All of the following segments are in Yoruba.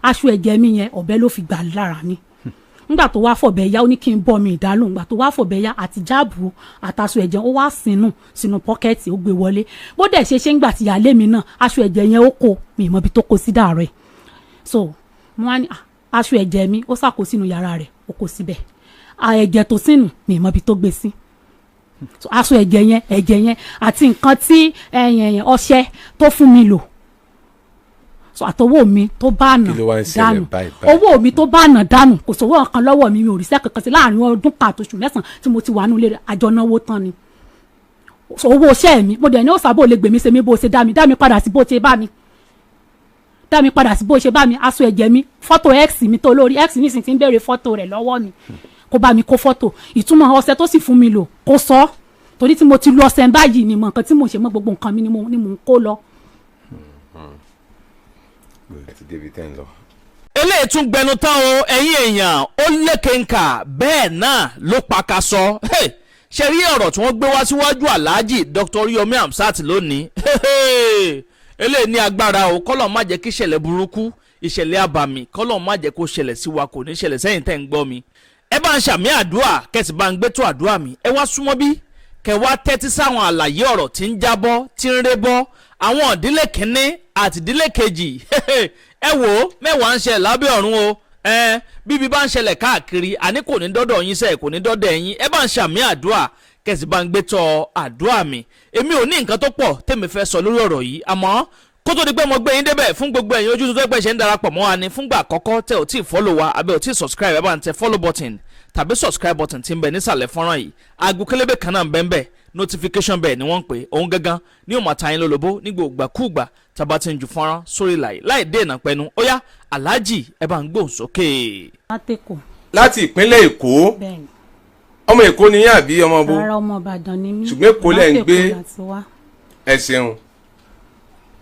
Aṣọ ẹ̀jẹ̀ mi yẹn, ọ̀bẹ ló fi gbà lára mi. Nígbà tó wá fọ̀bẹ yá, ó ní kí n bọ́ mi ìdálóhùn. Nígbà tó wá fọ̀bẹ yá àti jáàbù àtàṣọ ẹ̀jẹ̀, ó wá sínú pocket, ó gbé wọlé. Bó dẹ̀ ṣe ń gbà tí ìyáálé mi náà, aṣọ ẹ̀jẹ̀ yẹn, ó kó mi ìmọ̀ ibi tó kó sí dàárọ̀ ẹ̀. So mo wá ní, "Ah, aṣọ ẹ̀jẹ̀ mi." Ó sàkó sínú yàrá rẹ̀, ó kó síbẹ̀. Ẹ̀jẹ̀ tó sínú mi ìmọ̀ ibi tó gbé sí. So aṣọ ẹ̀jẹ̀ yẹn, ẹ̀jẹ̀ yẹn àti nǹkan tí ẹ̀yìn ọṣẹ tó fún mi lò, so àtọwọ́ mi tó bá nà Kí ló wá ń ṣẹlẹ̀ dànù. báyìí báyìí? Owó mi tó bá nà dànù, kò sówó kan lọ́wọ́ mi. Mi ò ríṣẹ́ kankan sí láàrin ọdún 1 àti oṣù 9 tí mo ti wà nílé rẹ̀. Àjọ náwó tán ni. So owó iṣẹ́ mi, mo dẹ̀ ní ó sábò lè gbèmí ṣe mí bó ṣe dá mi, dá mi padà sí bó ṣe bá mi, dá mi padà sí bó ṣe bá mi. Aṣọ ẹ̀jẹ̀ mi, fọ́tò ex mi tó lórí ex nísìnyí ti ń béèrè fọ́tò rẹ̀ lọ́wọ́ mi, kó bá mi kó fọ́tò. Ìtumọ̀ ọṣẹ tó sì fún mi lò, kó sọ, torí tí mo ti lu ọṣẹ báyìí ni mo nǹkan tí mo ṣe mọ́, gbogbo nǹkan mi ni mo ń kó lọ. Ẹ ti débi tẹ́ ń lọ. Eléyìí tún gbẹnu tán o, ẹ̀yin èèyàn. Ó lékenkà, bẹ́ẹ̀ náà ló pakasọ. Hey! Ṣe rí ọ̀rọ̀ tí wọ́n gbé wá síwájú Alhaji Dr. Oriyomi Hamzat lónìí? Hey! Eléyìí ní agbára o. Kọ́lọ̀ má jẹ́ kí ìṣẹ̀lẹ̀ burúkú, ìṣẹ̀lẹ̀ àbàmì, kọ́lọ̀ má jẹ́ kó ṣẹlẹ̀ sí wa. Kò ní ṣẹlẹ̀ sẹ́yìn tẹ́ ń gbọ́ mi. Ẹ bá ń ṣàmì àdúrà, kẹsì bá ń gbé tó àdúrà mi. Ẹ wá súnmọ́ bí kẹ wá tẹ́tí sáwọn àlàyé ọ̀rọ̀ tí ń jábọ́, tí ń rébọ́, àwọn ìdílé kínní àti ìdílé kejì. Ẹ wò ó, mẹ́wàá ń ṣẹlẹ̀ lábẹ́ ọ̀run o. Ẹ bíbí bá ń ṣẹlẹ̀ káàkiri, àní kò ní dọ́dọ̀ yín sẹ́ẹ̀, kò ní dọ́dọ̀ ẹ̀yin. Ẹ bá ń ṣàmì àdúrà, kẹsì bá ń gbé tọ́ àdúrà mi. Èmi ò ní nǹkan tó pọ̀ tèmi fẹ́ sọ lórí ọ̀rọ̀ yìí, àmọ́ kó tó di pé mo gbé yín débẹ̀, fún gbogbo ẹ̀yin ojú tó pẹ́ ṣe ń darapọ̀ mọ́ wa ni fúngbà àkọ́kọ́, tẹ́ ò tí ì follow wa àbẹ́ ò tí ì subscribe, ẹ bá ń tẹ follow button tàbí subscribe button tí ń bẹ nísàlẹ̀ fọ́nrán yìí. Aago kélébé kan náà ń bẹ ń bẹ, notification bell ni wọ́n ń pè òun gangan ní òun máa ta yín lólobó ní gbogbo ìgbàkúùgbà tá a bá ti ń ju fọ́nrán sórí ìlà láì dènà pẹ̀nu. Ó yá, Alhaji, ẹ bá ń gbóhùn sókè. Látẹ̀kọ̀. Láti ìpínlẹ̀ Èkó? Bẹ́ẹ̀ni. Ọmọ Èkó ni yín àbí ọmọ bo? Rárá, ọmọ Ìbàdàn ni mí. Ṣùgbọ́n Èkó lẹ̀ ń gbé. Látẹ̀kọ̀ láti wá. Ẹ ṣeun.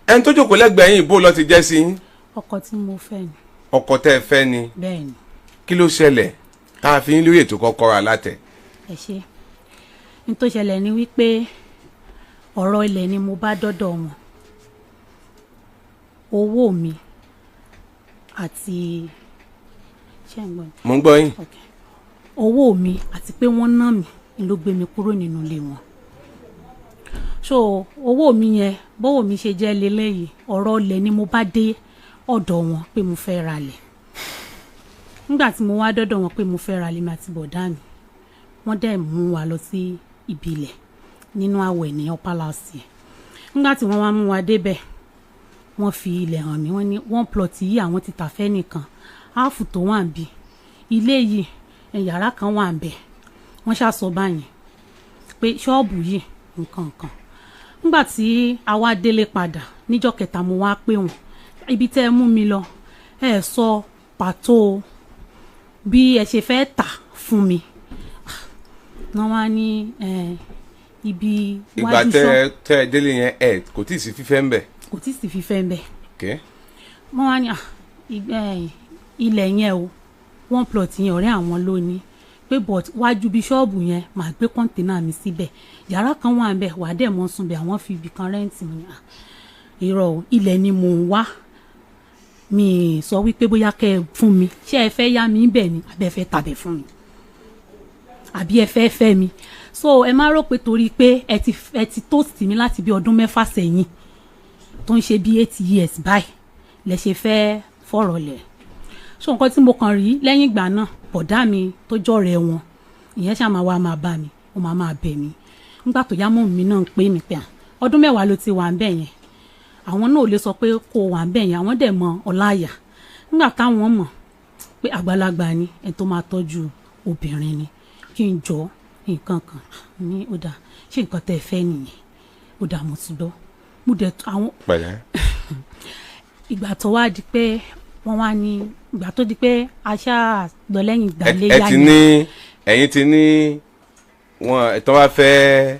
Ẹni tó jókòó lẹ́gbẹ̀ẹ́ yín, bó lọ ti jẹ́ sí yín? Ọkọ tí mo fẹ́ ni. Ọkọ tẹ́ ẹ fẹ́ ni? Bẹ́ẹ̀ni. Kí ló ṣẹlẹ̀ tá a fi ń lórí ètò kọ́kọ́rọ́ alátẹ̀? Ẹ ṣe. Ní tó ṣẹlẹ̀ ni wípé ọ̀rọ̀ ilẹ̀ ni mo bá dọ́dọ̀ wọn. Owó mi àti, ṣé ń gbọ́ mi? Mo ń gbọ́ yín. Okay. Owó mi àti pé wọ́n ná mi ni ló gbé mi kúrò nínú ilé wọn. So owó mi yẹn, bówó mi ṣe jẹ́ leléyìí, ọ̀rọ̀ ilẹ̀ ni mo bá dé ọ̀dọ̀ wọn pé mo fẹ́ ra lẹ̀. Nígbà tí mo wá dọ́dọ̀ wọn pé mo fẹ́ ra lẹ̀, mi àti bọ̀dá mi, wọ́n dẹ̀ mú wa lọ sí ibi ilẹ̀ nínú àwẹ̀ ní upper last year. Nígbà tí wọ́n wá mú wa débẹ̀, wọ́n fi ilẹ̀ hàn mí. Wọ́n ní one plot yìí, àwọn ti tà fẹ́ nìkan, half tó wà ń bí ilé yìí, yàrá kan wà ń bẹ̀. Wọ́n ṣàṣọ báyìí pé ṣọ́ọ̀bù yìí, nǹkan kan. Nígbà tí a wá délé padà níjọ́ kẹta, mo wá pè wọ́n, ibi tẹ́ ẹ mú mi lọ, ẹ sọ pàtó bí ẹ ṣe fẹ́ tà fún mi. Wọ́n wá ní ibi Ìgbà wájú tẹ́ ṣọ́ọ̀bù. Tẹ́ ẹ délé yẹn, ẹ kò tí ì sí fífẹ́ ń bẹ̀? Kò tí ì sí fífẹ́ ń bẹ̀. Okay. Wọ́n wá ní, "Ah, ilẹ̀ yẹn o, one plot yẹn, ọ̀rẹ́ àwọn ló ní pé, but wájú bí ṣọ́ọ̀bù yẹn, màá gbé container mi síbẹ̀, yàrá kan wà ń bẹ̀, wà á dẹ̀ mọ́ sùn bẹ̀, àwọn fi ibì kan rent mi." Ah, irọ́ o, ilẹ̀ ni mò ń wá. Mi sọ wípé bóyá kẹ́ ẹ fún mi, ṣé ẹ fẹ́ yá mi bẹ̀ ni, àbí ẹ fẹ́ tàbẹ̀ fún mi, àbí ẹ fẹ́ fẹ́ mi? So ẹ má rò pé torí pé ẹ ti toast mi láti bí ọdún 6 sẹ́yìn, tó ń ṣe bí 8 years báyìí, lẹ ṣe fẹ́ fọ̀rọ̀ lẹ̀. So nǹkan tí mo kàn rí lẹ́yìn ìgbà náà, bọ̀dá mi tó jọ̀rẹ́ wọn ìyẹn ṣáà máa wá máa bá mi, ó máa máa bẹ̀ mí. Nígbà tó yá, mọ́ mi náà ń pè mí pé, à, ọdún 10 ló ti wà ń bẹ̀ yẹn, àwọn náà ò lè sọ pé kó wà ń bẹ̀ yẹn. Àwọn dẹ̀ mọ ọláyà. Nígbà táwọn mọ̀ pé àgbàlagbà ni, ẹni tó máa tọ́jú obìnrin ni, kí n jọ nǹkan kan ní. Ó dáa, ṣé nǹkan tẹ́ ẹ fẹ́ nìyẹn? Ó dáa, mo ti gbọ́. Mo dẹ̀ àwọn Pẹ̀lẹ́. Ìgbà tó wá di pé wọ́n wá ní, ìgbà tó di pé aṣá lọ lẹ́yìn ìgbà Ẹ léyà ẹ ti ní, ẹ̀yin ti ní wọn tó bá fẹ́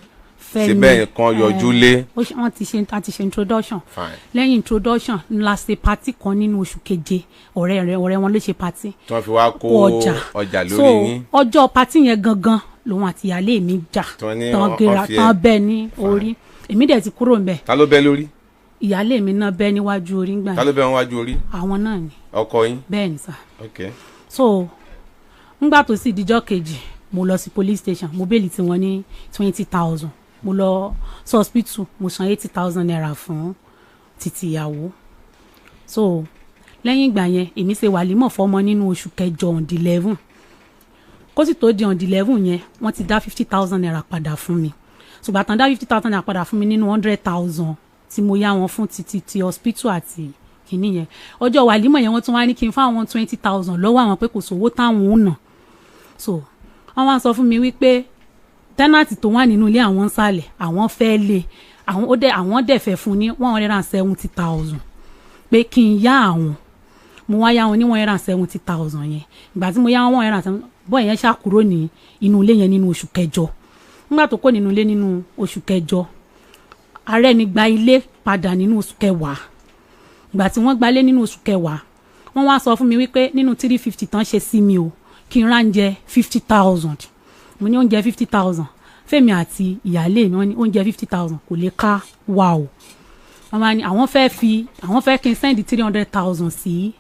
fẹ́ ṣe mi, bẹ́ẹ̀ kan yọjú lé. Wọ́n ti ṣe, a ti ṣe introduction. Fine. Lẹ́yìn introduction ńlá, ṣe party kan nínú oṣù keje. Ọ̀rẹ́ rẹ̀, ọ̀rẹ́ wọn ló ṣe party. Tí wọ́n fi wá kó ọjà. Ọjà lórí So yín. ọjọ́ party yẹn gangan lòun àti ìyáálé mi jà. Tí wọ́n ní tán gera wọ́n fi tán bẹ́ẹ̀ ní orí. Èmi dẹ̀ ti kúrò ńbẹ̀. Ta ló bẹ́ lórí? Ìyáálé mi náà bẹ́ níwájú orí ńgbà Ta ló bẹ́ wọn wájú orí? Àwọn náà ni. Ọkọ yín? Bẹ́ẹ̀ ni sà. Ok. So ngbà tó sì dijọ́ kejì, mo lọ sí police station, mo bail tí wọ́n ní 20,000. Mo lọ sí hospital, mo san ₦80,000 fún títí ìyàwó. So lẹ́yìn ìgbà yẹn, èmi ṣe wàlímọ̀ fọ́mọ nínú oṣù kẹjọ on the 11. Kó sì tó di on the 11 yẹn, wọ́n ti dá ₦50,000 padà fún mi. Ṣùgbọ́n àtàn dá ₦50,000 padà fún mi nínú 100,000 tí mo yá wọn fún títí ti hospital àti kìíní yẹn. Ọjọ́ wàlímọ̀ yẹn, wọ́n tún wá ní kí n fáwọn 20,000 lọ́wọ́ àwọn, pé kò sówó táwọn ò ná. So wọ́n wá sọ fún mi wípé tenant tó wà nínú ilé àwọn ń sàlẹ̀, àwọn fẹ́ lé àwọn, ó dẹ̀ àwọn dẹ̀ fẹ́ fún ní 170,000, pé kí n yá àwọn. Mo wá yá wọn ní 170,000 yẹn. Ìgbà tí mo yá wọn 170, bọ́ yẹn ṣá kúrò ní inú ilé yẹn nínú oṣù kẹjọ. Nígbà tó kó nínú ilé nínú oṣù kẹjọ, ààrẹ ni gba ilé padà nínú oṣù kẹwàá. Ìgbà tí wọ́n gbalé nínú oṣù kẹwàá, wọ́n wá sọ fún mi wípé nínú 350 tán ṣe sí mi o, kí n ránjẹ 50,000. Mo ní oúnjẹ 50,000 fẹ́mi àti ìyáálé mi? Wọ́n ní oúnjẹ 50,000 kò lè ká wa o. Wọ́n máa ní àwọn fẹ́ fi, àwọn fẹ́ kí n send 300,000 sí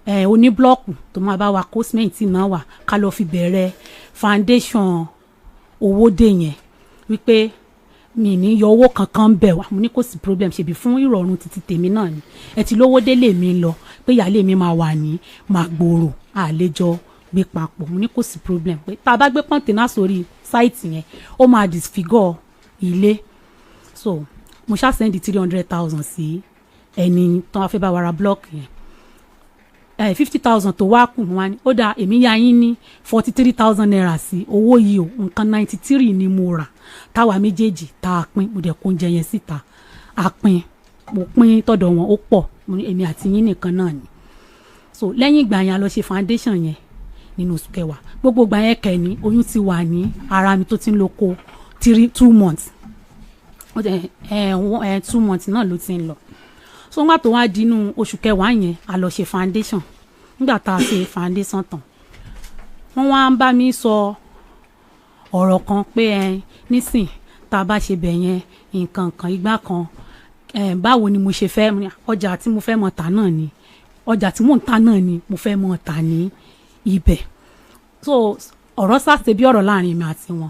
ẹ oníblọ́ọ̀kù tó máa bá wa kó cement náà wà, ká lọ fi bẹ̀rẹ̀ foundation owó dé yẹn, wípé mi ní yọ owó kankan bẹ̀ wá. Mo ní kò sí problem, ṣèbí fún ìrọ̀rùn títí tèmi náà ni. Ẹ ti lówó délé mi lọ, pé ìyáálé mi máa wà ní máa gbòòrò, àlejò gbé papọ̀. Mo ní kò sí problem, pé tá a bá gbé container sórí site yẹn, ó máa disfigure ilé. So mo ṣá send 300,000 sí ẹni tó wá fẹ́ bá wa ra block yẹn. 50,000 tó wá kù, wá ní ó dáa, èmi yá yín ní ₦43,000 sí owó yìí o. Nǹkan 93 ni mo rà táwa méjèèjì tá a pín. Mo dẹ̀ kó oúnjẹ yẹn síta, a pín. Mo pín tọ̀dọ̀ wọn, ó pọ̀. Mo ní èmi àti yín nìkan náà ni. So lẹ́yìn ìgbà yẹn, a lọ ṣe foundation yẹn nínú oṣù kẹwàá. Gbogbo ìgbà yẹn kẹ́ni oyún ti wà ní ara mi tó ti ń lò kó 3, 2 months. Ó jẹ́ ẹ ẹ 2 months náà ló ti ń lọ. So nígbà tó wá di inú oṣù kẹwàá yẹn, a lọ ṣe foundation. Nígbà tá a ṣe foundation tán, wọ́n wá ń bá mi sọ ọ̀rọ̀ kan pé ẹ nísìn tá a bá ṣe bẹ̀ yẹn, nǹkan kan igbá kan ẹ, báwo ni mo ṣe fẹ́? Mo ní, ọjà tí mo fẹ́ mọ̀ tà náà ni, ọjà tí mò ń tà náà ni mo fẹ́ mọ̀ tà ní ibẹ̀. So ọ̀rọ̀ sáṣe bí ọ̀rọ̀ láàrin mi àti wọn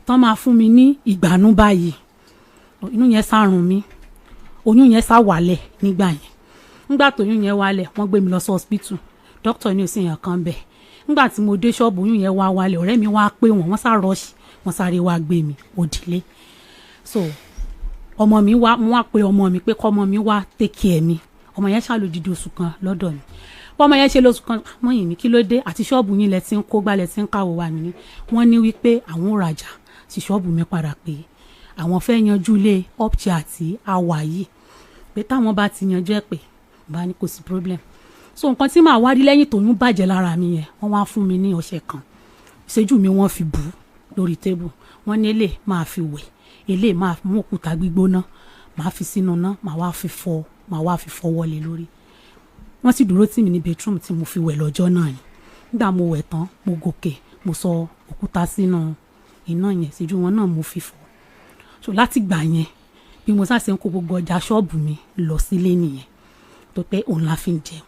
tán máa fún mi ní ìgbànú báyìí. Inú yẹn sárun mi, oyún yẹn sá wálẹ̀ nígbà yẹn. Nígbà tó oyún yẹn wálẹ̀, wọ́n gbé mi lọ sí hospital. Doctor ní òsì yẹn kan bẹ̀. Nígbà tí mo dé ṣọ́ọ̀bù, oyún yẹn wá wálẹ̀. Ọ̀rẹ́ mi wá pé wọ́n sá rush, wọ́n sáré wá gbé mi òdìlé. So ọmọ mi wá, mo wá pe ọmọ mi pé kọ́mọ mi wá take care mi. Ọmọ yẹn ṣàlòdìdì oṣù kan lọ́dọ̀ mi. Bọ́mọ yẹn ṣe lóṣù kan, mọ́yìn mi, kí ló dé àti ṣọ́ọ̀bù yín lẹ ti ń kó gbálẹ̀ tí ń káwọ́ wa mi ni? Wọ́n ní wípé àwọn ò rajà sí ṣọ́ọ̀bù mi padà, pé àwọn fẹ́ yanjú ilé upchair àti àwà yìí, pé táwọn bá ti yanjú ẹ̀, pé bá ní kò sí problem. So nǹkan tí màá wá rí lẹ́yìn tóyún bàjẹ́ lára mi yẹn, wọ́n wá fún mi ní ọṣẹ kan. Ìṣẹ́jú mi, wọ́n fi bù ú lórí table. Wọ́n ní èlé máa fi wẹ̀, èlé máa mú òkúta gbígbóná, máa fi sínú ná, máa wá fi fọ, máa wá fi fọwọ́ lé lórí. Wọ́n sì dúró tì mí ní bedroom tí mo fi wẹ̀ lọ́jọ́ náà ni. Nígbà mo wẹ̀ tán, mo gòkè, mo sọ òkúta sínú iná yẹn, síjú wọn náà mo fi fọ. So láti gbà yẹn, bí mo sáà ṣe ń kó gbogbo ọjà ṣọ́ọ̀bù mi lọ sílé nìyẹn, tó pé òun la fi ń jẹun.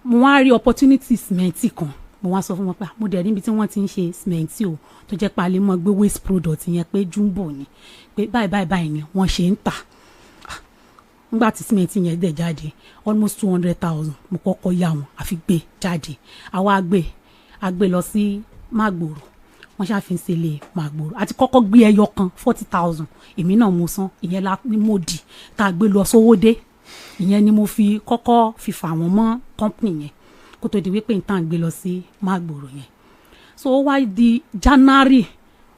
Mo wá rí opportunity sìmẹ́ǹtì kan. Mo wá sọ fún wọn pé, "Ah, mo dẹ̀ níbi tí wọ́n ti ń ṣe sìmẹ́ǹtì o, tó jẹ́ pé a lè mọ gbé waste product yẹn, pé jumbo ni, pé báyìí báyìí báyìí ni wọ́n ṣe ń tà." Ah, nígbà tí sìmẹ́ǹtì yẹn dẹ̀ jáde, almost 200,000 mo kọ́kọ́ yá wọn àfi gbé jáde. Àwa gbé, a gbé lọ sí Mágbòrò, wọ́n ṣàfihàn sílé Mágbòrò. Àti kọ́kọ́ gbé ẹyọ kan, 40,000, èmi náà mo san ìyẹn la ní mo dì tá a gbé lọ sówódé. Ìyẹn ni mo fi kọ́kọ́ fi fà wọ́n mọ́ company yẹn, kó tó di wípé nǹkan gbé lọ sí Mágbòrò yẹn. So ó wá di January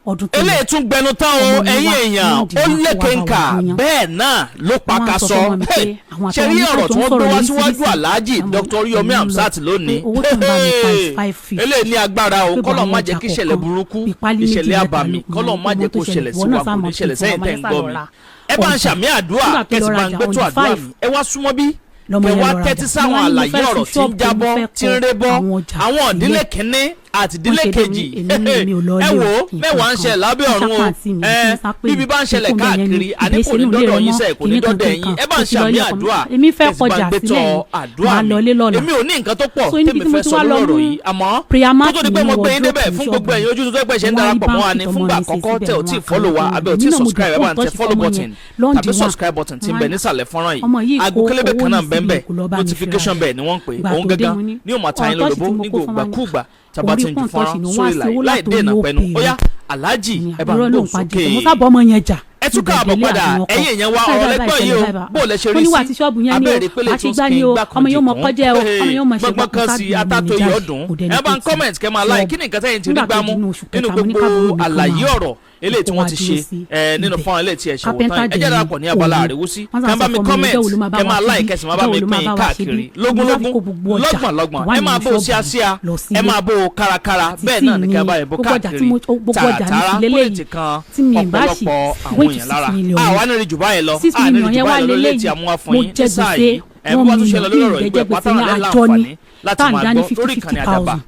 ọdún tó lọ. Eléyìí tún gbẹnu tán o. Ọmọ mi ẹ̀yin wá èèyàn, ní ó ìdílé wa lékenkà wá wá. Bẹ́ẹ̀ náà ló Wọ́n á sọ pakasọ. fún mi pé àwọn Ṣe rí àtàwọn ọ̀rọ̀ tó tí ń wọ́n gbé sọ̀rọ̀ wá lóríṣiríṣi. síwájú Alhaji Àwọn Dr. Yomi èmi ń lọ Hamzat lónìí. pé owó tó ń bá mi pa is 550. Eléyìí ní agbára o. Pé Kọ́lọ̀ bọ̀ má àwọn jẹ́ ọjà kí ìṣẹ̀lẹ̀ kọ̀ọ̀kan, burúkú, bíi pálí méjì ìṣẹ̀lẹ̀ mẹ́ta àbàmì, ló kù. kọ́lọ̀ má Ọmọ jẹ́ tó kó ṣẹlẹ̀, ṣẹlẹ̀ sí ìwọ náà wa, sá kò ní mọ̀ ṣẹlẹ̀ pé sẹ́yìn ọmọ tẹ́ ń yẹn sá gbọ́ lọ mi. ra Ẹ bá ń ọjà. ṣàmì àdúrà, Nígbà tó kẹsì lọ bá ń rajà gbẹ́tọ̀ on the àdúrà 5 mi. Ẹ wá súnmọ́ bí lọmọ kẹ yẹn wá lọ tẹ́tí rajà. sáwọn Mo wá ní mo àlàyé fẹ́ ọ̀rọ̀ fi tí ń ṣọ́ọ̀bù, jábọ́, mo fẹ́ tí ń kọ́ rébọ́ àwọn ọjà àwọn ìdílé sílẹ̀. kínní àti ìdílé Wọ́n ṣe dé kejì. èmi ò lọ Ẹ ilé wò ó, o, kì í mẹ́wàá ń kankan. ṣẹlẹ̀ lábẹ́ Wọ́n ọ̀run o. sápá àǹtí mi, Ẹ kí n sá pé bíbí bá ń ṣẹlẹ̀ ikú bẹ́ẹ̀ yẹn káàkiri ni, àní kò ní ìgbésínú ilé dọ́dọ̀ rẹ yín mọ́, sẹ́ẹ̀, kò ní kinní kan dọ́dọ̀ ẹ̀yin. kan. Ẹ bá ń Ó ti lọ ṣàmì ilé ọkọ mi. àdúrà, Èmi fẹ́ ẹ sì bá ń kọjà gbé sílẹ̀ tọ́ ni, àdúrà màá mi. lọ ilé lọ́la. Èmi ò ní nǹkan tó pọ̀ So níbi tèmi tí mo fẹ́ ti sọ wá lórí lọ ọ̀rọ̀ mú yìí, àmọ́ prayer kó mat tó di pé nínú mo gbé yín wardrobe débẹ̀, ní fún gbogbo ṣọ́ọ̀bù. ẹ̀yin ojú tó pẹ́ ṣe ń Wọ́n á rí darapọ̀ mọ́ wa báńkì ní tọmọ fúngbà mi ṣe àkọ́kọ́ síbẹ̀, tẹ ò tí wọ́n á follow wa kàn àbẹ́ ò mí. tí Èmi náà mo subscribe, ẹ dẹ̀ bá ń tẹ kó follow tọ́sí button fọmọ yẹn tàbí lọ́ndì subscribe button tí ń bẹ wọn. nísàlẹ̀ fọ́nrán yìí. Ọmọ yìí Aago kó kélébé owó kan náà yìí bẹ́ẹ̀ síbi bẹ́ẹ̀, kò lọ bá mi notification fira. bẹ́ẹ̀ ni wọ́n ń pè Ìgbà òun tó dé gangan mo ní, ní òun máa ta yín ọ̀rọ̀ tọ́ọ̀ṣì lólobó tí mo ní kó fún wa ní, gbogbo tàbá orí ti ń ju pọ́ǹ tọ́ọ̀ṣì fọ́nrán ni wọ́n sórí á sí owó láì látòrí dènà ó pẹ̀lú. pè Ó yá é. Aláàjì, ẹ bá ń Irọ́ ló gbóhùn ń pa sókè. jẹ mo sábà ọmọ yẹn jà. Ẹ tún káàbọ̀ padà, ẹ̀yin èèyàn wa, ọ̀rọ̀ lẹ́gbọ̀n yìí o, bó o lẹ ṣe ó rí ní wà sí tí ṣọ́ọ̀bù yẹn ni o, abẹ́rẹ́ pélé wàá tó ṣe gbá skin ni o, gbá ọmọ yóò mọ kan kọjá o, ọmọ yóò mọ ṣe gbọ́ngbọ́n kan sí atátó yìí ọdún. Ẹ bá ń comment, kẹ́ máa like. Kí ni nǹkan tẹ́yìn ti rí Nígbà tó gbámú di inú oṣù nínú kẹta, mo ní gbogbo káàbọ̀ mi kan àlàyé máa ọ̀rọ̀ eléyìí tí wọ́n ti kó wá ṣe dúró sí ẹ nínú ibẹ̀. fọ́nrán eléyìí tí ẹ ṣe wò Kápẹ́ńtà tán? Ẹ jẹ́ dẹ̀ darapọ̀ ní ni abala òun. àríwísí. Wọ́n Kẹ́ sá bá sọ mi fún mi, comment, ọjọ́ wo ló máa bá kẹ́ wa máa ṣe like, bí? kẹ́ sì máa bá Ọjọ́ mi wo ló máa pín bá wa ṣe káàkiri bí? lógúnlógún, Mo bá fi kó gbogbo ọjà lọ́gbọ̀nlọ́gbọ̀n. tó wà Ẹ máa nínú bó o ṣọ́ọ̀bù síásíá, lọ ẹ sílé. máa bó o kárakára, bẹ́ẹ̀ náà ní kẹ́ bá yẹn bó Gbogbo ọjà tí káàkiri gbogbo ọjà mi tààràtàrà ti kó lè lélẹ́yìí ti kan tí mi ì bá ṣì ọ̀pọ̀lọpọ̀ àwọn wait èèyàn to lára. six million. Àwa ní rí jù báyìí lọ, Six àní rí million jù yẹn wá báyìí lọ lórí lélẹ́yìí. tí a mú wá fún Mo yín jẹ ní sáà gbèsè yìí. Ẹ bó bá tún ṣe lọ lórí ọ̀rọ̀ one ìgbẹ́ million, pátá ní náà àjọ ni láǹfààní láti tá à ń máa dá ní gbọ́ fifty lórí fifty ìkànnì Àdàbà thousand.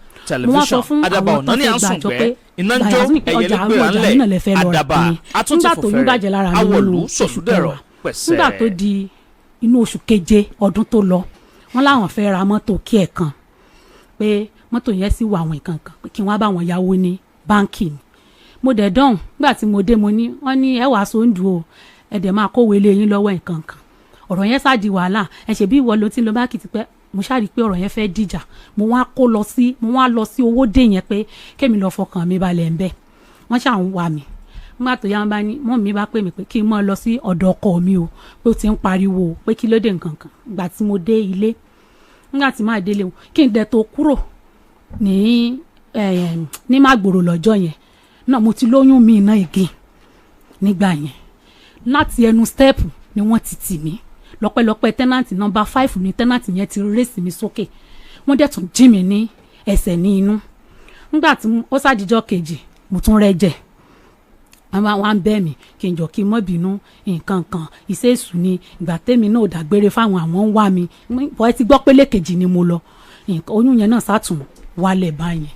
Mo wá sọ tẹlifíṣàn. fún Àdàbà àwọn ọ̀nà tó ní fẹ́ à ń gbà sùn àjọ gbẹ́ pé iná ń jó gbàyàwó ní pé ẹ̀yẹ ọjà ló gbéra ọjà ńlẹ̀ yìí náà lẹ fẹ́ lọ rà Àdàbà ni. àtúntì Nígbà tó yún fòfẹ́rẹ́ bàjẹ́ lára mi awọ̀lú nínú oṣù sọ̀súdẹ̀rọ̀ kẹwàá. pẹ̀sẹ̀. Nígbà tó di inú oṣù keje ọdún tó lọ, wọ́n láwọn fẹ́ ra mọ́tò kí ẹ̀ kan, pé mọ́tò yẹn sì wà àwọn nǹkan kan, pé kí wọ́n bá wọn yáwó ní báńkì ni. Mo dẹ̀ dọ̀hùn. Nígbà tí mo dé, mo ní wọ́n ní ẹ wàá sóńdù o, ẹ dẹ̀ máa kówó ilé yín lọ́wọ́ nǹkan kan. Ọ̀rọ̀ yẹn sá di wàhálà. Ẹ ṣe bí ìwọ ló ti ń lọ báńkì tipẹ́. Mo ṣáà rí i pé ọ̀rọ̀ yẹn fẹ́ dìjà. Mo wá kó lọ sí, mo wá lọ sí owó dé yẹn pé kémi lọ fọkàn mi balẹ̀ ń bẹ̀. Wọ́n ṣáà ń wà mí. Nígbà tó yá, wọn bá ní mọ́ mi bá pè mí pé kí n mọ́ lọ sí ọ̀dọ̀ ọkọ mi o, pé ó ti ń pariwo o, pé kí ló dé nǹkan kan. Ìgbà tí mo dé ilé, nígbà tí máa délé o, kí n dẹ̀ tó kúrò ní Mágbòrò lọ́jọ́ yẹn náà, mo ti lóyún mi iná igi nígbà yẹn. Láti ẹnu step ni wọ́n ti tì mí. Lọ́pẹ́lọpẹ́ tenant number 5 ní tenant yẹn ti raise mi sókè, wọ́n dẹ̀ tún jí mi ní ẹsẹ̀ ní inú. Nígbà tí ó ṣàdíjọ́ kejì, mo tún rẹ́jẹ̀. Wọ́n bá wá ń bẹ̀ mí kí n jọ kí n mọ́ bínú nǹkan kan, iṣẹ́ èṣù ni. Ìgbà tèmi náà ò dágbére fáwọn, àwọn ń wá mi bọ́. Ẹ ti gbọ́ pé lẹ́ẹ̀kejì ni mo lọ, nǹkan oyún yẹn náà sátún wálẹ̀ báyẹn.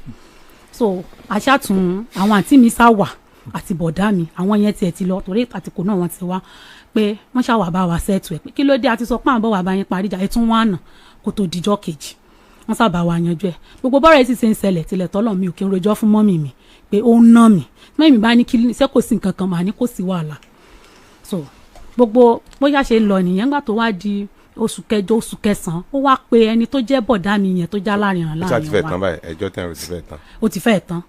So aṣáàtún àwọn àǹtí mi sá wà àti bọ̀dá mi, àwọn yẹn tiẹ̀ ti lọ torí àtìkù náà wọ́n ti wá, pé wọ́n ṣàwà bá wa settle ẹ̀, pé kí ló dé, àti sọ pé àwọn bọ̀ wá bá yín parí ìjà, ẹ̀ tún wá nà kó tó dijọ́ kejì. Wọ́n sábà wa yanjú ẹ̀. Gbogbo bọ́rọ̀ ẹ̀ sì ṣe ń ṣẹlẹ̀ tilẹ̀ tọ́lọ̀, mi ò kí ń rojọ́ fún mọ́mì mi pé ó ń ná mi. Mọ́mì mi bá ní kí ṣé kò sí nǹkan kan, màá ní kò sí wàhálà. So gbogbo bóyá ṣe lọ nìyẹn. Nígbà tó wá di oṣù kẹjọ, oṣù kẹsàn-án, ó wá pe ẹni tó jẹ́ bọ̀dá mi yẹn tó já láàrin Ó ṣáà ti láàrin fẹ́ wa. tán báyìí, ẹjọ́ tẹ̀ ń ro ti fẹ́ tán. Ó ti fẹ́ tán.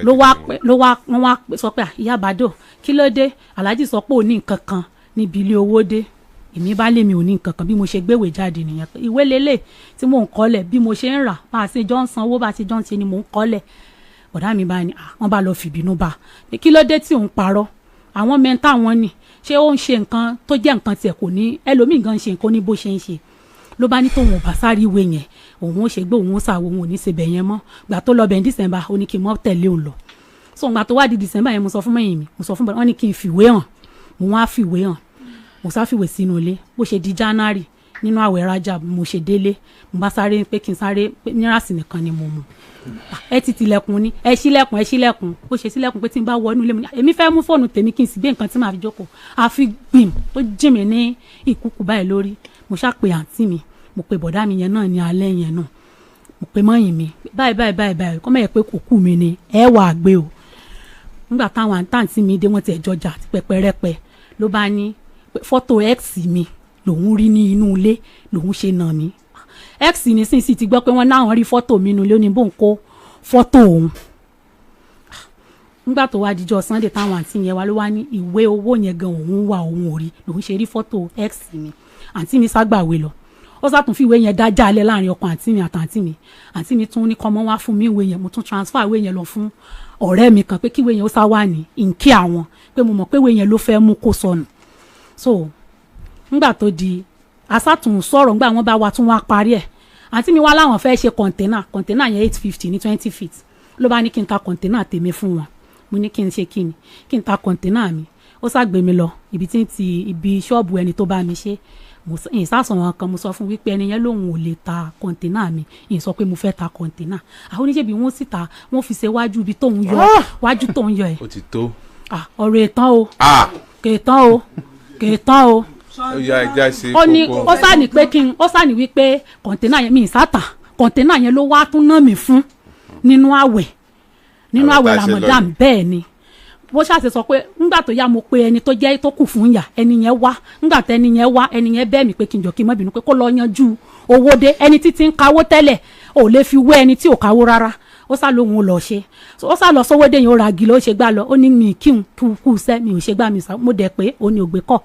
Ló wá pé ló wá wọ́n wá sọ pé, "Ah, ìyá àbádò, kí ló dé? Aláàjì sọ pé ò ní nǹkan kan níbi ilé owó dé." Èmi bá lèmi ò ní nǹkan kan. Bí mo ṣe gbéwèé jáde nìyẹn, pé ìwé lélẹ̀ tí mò ń kọ́lẹ̀, bí mo ṣe ń rà, bá a ṣe jọ ń sanwó, bá a ṣe jọ ń ṣe ni mò ń kọ́lẹ̀. Bọ̀dá mi bá ní, ah, wọ́n bá lọ fìbínú bá a pé kí ló dé tí òun parọ́, àwọn mẹ́ta wọn ni ṣé ó ń ṣe nǹkan tó jẹ́ nǹkan tiẹ̀, kò ní ẹlòmíì gan ṣe nǹkan ní bó ṣe ń ṣe. Ló bá ní tóun ò bá sáré ìwé yẹn, òun ó ṣe gbé, òun ó ṣàwọ, òun ò ní ṣe bẹ̀ yẹn mọ́. Gbà tó lọ bẹ̀ ní December, ó ní kí n mọ́ tẹ̀lé òun lọ. So gbà tó wá di December yẹn, mo sọ fún mẹ́yìn mi, mo sọ fún bọ́lá, wọ́n ní kí n fìwé hàn. Mo wá fìwé hàn, mo sá fìwé sínú ilé. Bó ṣe di January nínú àwẹ̀ Rajab, mo ṣe délé, mo bá sáré pé kí n sáré pé nírasì nìkan ni mo mú. Ẹ ti tilẹ̀kùn ni, ẹ ṣílẹ̀kùn, ẹ ṣílẹ̀kùn. Bó ṣe ṣílẹ̀kùn pé tí n bá wọ inú ilé mi ní, èmi fẹ́ mú fóònù tèmi kí n sì gbé nǹkan tí màá fi jókòó, àfi gbìm tó jí mi ní ìkúkú báyìí lórí. Mo ṣá pe àǹtí mi, mo pe bọ̀dá mi yẹn náà ní alẹ́ yẹn náà, mo pe mọ́yìn mi, báyìí báyìí báyìí báyìí, kọ́ mẹ́yẹ pé kò kú mi ni ẹ wà á gbé o. Nígbà táwọn àǹtí mi dé, wọ́n ti ẹ̀jọ́ jà pẹpẹrẹpẹ. Ló bá ní pé fọ́tò ex mi lòun rí ní inú ilé lòun ṣe nà mí. Ex ní sínsìn ti gbọ́ pé wọ́n náà rí fọ́tò mi nínú ilé, ó ní bóun kó fọ́tò òun. Nígbà tó wá dijọ́ Sunday táwọn àǹtí yẹn wá, ló wá ní ìwé owó yẹn gan òun wà, òun ò rí lòun ṣe rí fọ́tò ex mi. Àǹtí mi ságbàwé lọ, ó sàtún fi ìwé yẹn dájà alẹ́ láàrin ọkọ àǹtí mi àtàǹtí mi. Àǹtí mi tún ní kọ́mọ́ wá fún mi ìwé yẹn. Mo tún transfer ìwé yẹn lọ fún ọ̀rẹ́ mi kan pé kí ìwé yẹn ó sá wà ní nkí àwọn, pé mo mọ̀ pé ìwé yẹn ló fẹ́ mú kó sọnù. So ńgbà tó di asátùn sọ̀rọ̀, ńgbà wọn bá wa tún wá parí ẹ̀, àǹtí mi wá láwọn fẹ́ ṣe container. Container yẹn 850 ní 20 feet. Ló bá ní kí n ta container tèmi fún wọn. Mo ní kí n ṣe kí ni, kí n ta container mi? Ó ṣàgbé mi lọ ibi tí ń ti ibi ṣọ́ọ̀bù ẹni tó bá mi ṣe. Mo ìsásàn wọn kan, mo sọ fún wípé ẹni yẹn lòun ò lè ta container mi. Ìyìn sọ pé mo fẹ́ ta container, àwọn oníṣẹ́bí wọn sì ta, wọ́n fi ṣe wájú ibi tóun yọ, wájú tóun yọ ẹ̀. Ó ti tó. Ah, ọ̀rọ̀ ìtàn o. Ah. Kèétán o, kèétán o. Ó yá, ẹja ṣe Ó ní kókó. ó sáà pé kí n, ó sáà ní wípé container yẹn mi ìsátà, container yẹn ló wá tún ná mi fún nínú àwẹ̀, nínú Àwẹ̀ àwẹ̀ tá a ṣe lọ Ramadan. yìí. Bẹ́ẹ̀ ni bó ṣàṣe sọ pé ńgbà tó yá, mo pe ẹni tó jẹ́ tó kù fún yà, ẹni yẹn wá. Ńgbà tó ẹni yẹn wá, ẹni yẹn bẹ́ẹ̀ mi pé kí n jọ, kí n má bínú, pé kó lọ yanjú owó dé. Ẹni títí ń kawó tẹ́lẹ̀ ò lè fi wé ẹni tí ò kawó rárá. Ó sá lóhun ó lọ ṣe. So, ó sá lọ sówó dé yẹn, ó ra gílò, ó ṣe gbá lọ. Ó ní mi kí n kú kú sẹ́, mi ò ṣe gbá mi sá. Mo dẹ̀ pé ó ní ògbé kọ̀.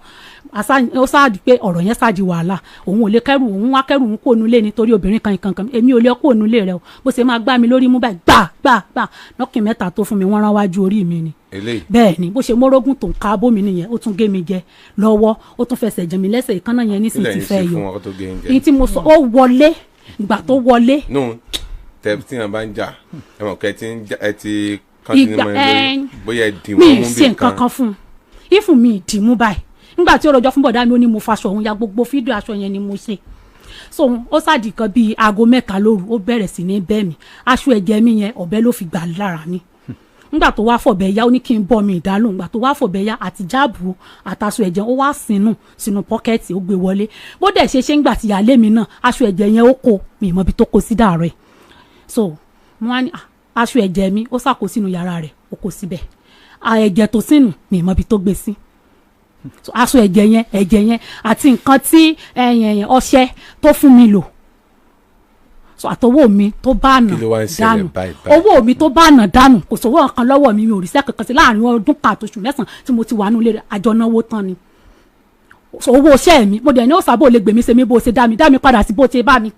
Ó sá di pé ọ̀rọ̀ yẹn sá di wàhálà. Òun ò lè kẹ́rù òun wá, kẹ́rù òun kó nulẹ̀ nítorí obìnrin kan kan kan. Èmi ò lè kó nulẹ̀ rẹ o. Bó ṣe máa gbá mi lórí mú báyìí, gbà gbà gbà, nọ́ọ̀kì mẹ́ta tó fún mi, wọ́n rán wájú orí mi ni. Eléyìí. Bẹ́ẹ̀ ni bó ṣe mórógùn tó ń ka bómi nìyẹn. Ó tún gé mi jẹ lọ́wọ́, ó tún fẹsẹ̀ jẹ mi lẹ́sẹ̀. Ìkànnà yẹn nísìnyí Kílẹ̀ ti yín fẹ́ ṣe yọ. fún wọn kó tó gé yín jẹ? Ní tí mo sọ, ó wọlé, ìgbà tó wọlé. Nù tẹ tí yàn bá ń jà, ẹ mọ̀ kẹ́ ẹ ti ń jà, ẹ ti kán sí ní Ìgbà mọ́ ẹ lórí bóyá ẹ dì mi wọ́n ì mú ṣe bí nǹkan kan. Kan fún un ìfún mi ìdìmú báyìí. Nígbà tí ó rọjò fún bọ̀dá mi, ó ní mo faṣọ òun ya. Gbogbo fídíò aṣọ yẹn ni mo ṣe. So ó ṣáàdì kan bíi aago 3 lóru, ó bẹ̀rẹ̀ sí ní bẹ́ mi. Aṣọ ẹ̀jẹ̀ mi yẹn, ọ̀bẹ ló fi gbà lára mi. Nígbà tó wá fọ̀bẹ ya, ó ní kí n bọ́ mi ìdálóhùn. Nígbà tó wá fọ̀bẹ ya àti jáàbù àtàṣọ ẹ̀jẹ̀, ó wá sínú pocket, ó gbé wọlé. Bó dẹ̀ ṣe ṣe ń gbà tí ìyáálé mi náà, aṣọ ẹ̀jẹ̀ yẹn ó kó mi ìmọ̀ ibi tó kó sí dàárọ̀ ẹ̀. So mo wá ní, "Ah, aṣọ ẹ̀jẹ̀ mi." Ó sàkó sínú yàrá rẹ̀, ó kó síbẹ̀. Ah, ẹ̀jẹ̀ tó sínú mi ìmọ̀ ibi tó gbé sí. So aṣọ ẹ̀jẹ̀ yẹn, ẹ̀jẹ̀ yẹn àti nǹkan tí ẹ̀yìn ọṣẹ tó fún mi lò, so àtọwọ́ mi tó bá nà Kí ló wá ń ṣẹlẹ̀ dànù. báyìí báyìí? Owó mi tó bá nà dànù, kò sówó kan lọ́wọ́ mi. Mi ò rí iṣẹ́ kankan sí láàrin ọdún kan àtòṣù 9 tí mo ti wà nílé rẹ̀. Àjọ náwó tán ni. So owó iṣẹ́ mi, mo dẹ̀ ní ó sábò lè gbèmí ṣe mí bó ṣe dá mi, dá mi padà sí bó ṣe bá mi,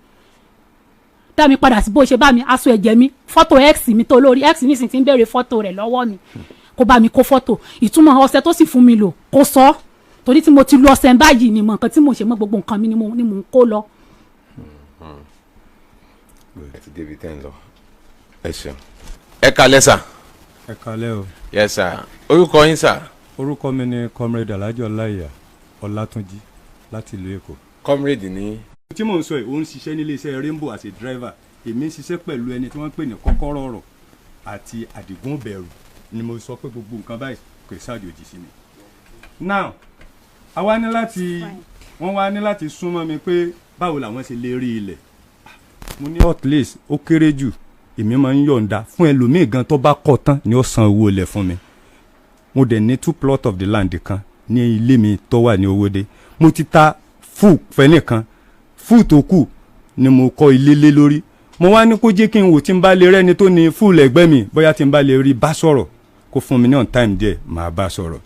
dá mi padà sí bó ṣe bá mi. Aṣọ ẹ̀jẹ̀ mi, fọ́tò ex mi tó lórí ex nísìnyí ti ń béèrè fọ́tò rẹ̀ lọ́wọ́ mi, kó bá mi kó fọ́tò. Ìtumọ̀ ọṣẹ tó sì fún mi lò, kó sọ ọ́, torí tí mo ti lu ọṣẹ báyìí ni mo nǹkan tí mo ṣe mọ́, gbogbo nǹkan mi ni mo ń kó lọ. Ẹ ti débi tẹ́ ń lọ, ẹ ṣeun. Ẹ kalẹ́ sà. Ẹ kalẹ́ o. Yes sir, orúkọ yín sà? Orúkọ mi ni Comrade Alhaji Ọláìyá Ọlátúnjí láti ìlú Èkó. Comrade ní. Tí mò ń sọ yìí, ó ń ṣiṣẹ́ nílé iṣẹ́ Rainbow as a driver. Èmi ń ṣiṣẹ́ pẹ̀lú ẹni tí wọ́n ń pè ní Kọ́kọ́rọ́ Ọ̀rọ̀ àti Àdìgún Bẹ̀rù ni. Mo sọ pé gbogbo nǹkan báyìí kò ṣàjòjì sí mi. Now, àwa ní láti, wọ́n wá ní láti súnmọ́ mi pé báwo làwọn ṣe lè rí ilẹ̀. Mo ní at least, ó kéré jù, èmi máa ń yọ̀ǹda fún ẹlòmíì gan tó bá kọ́ tán ni ó san owó ilẹ̀ fún mi. Mo dẹ̀ ní two plot of the land kan ní ilé mi tó wà ní Owódé. Mo ti ta full fẹ́nìkan, full tó kù ni mo kọ́ ilé lé lórí. Mo wá ní kó jẹ́ kí n wò tí n bá lè rẹ́ni tó ní full ẹ̀gbẹ́ mi, bóyá tí n bá lè rí bá sọ̀rọ̀, kó fún mi ní on time díẹ̀, màá bá sọ̀rọ̀.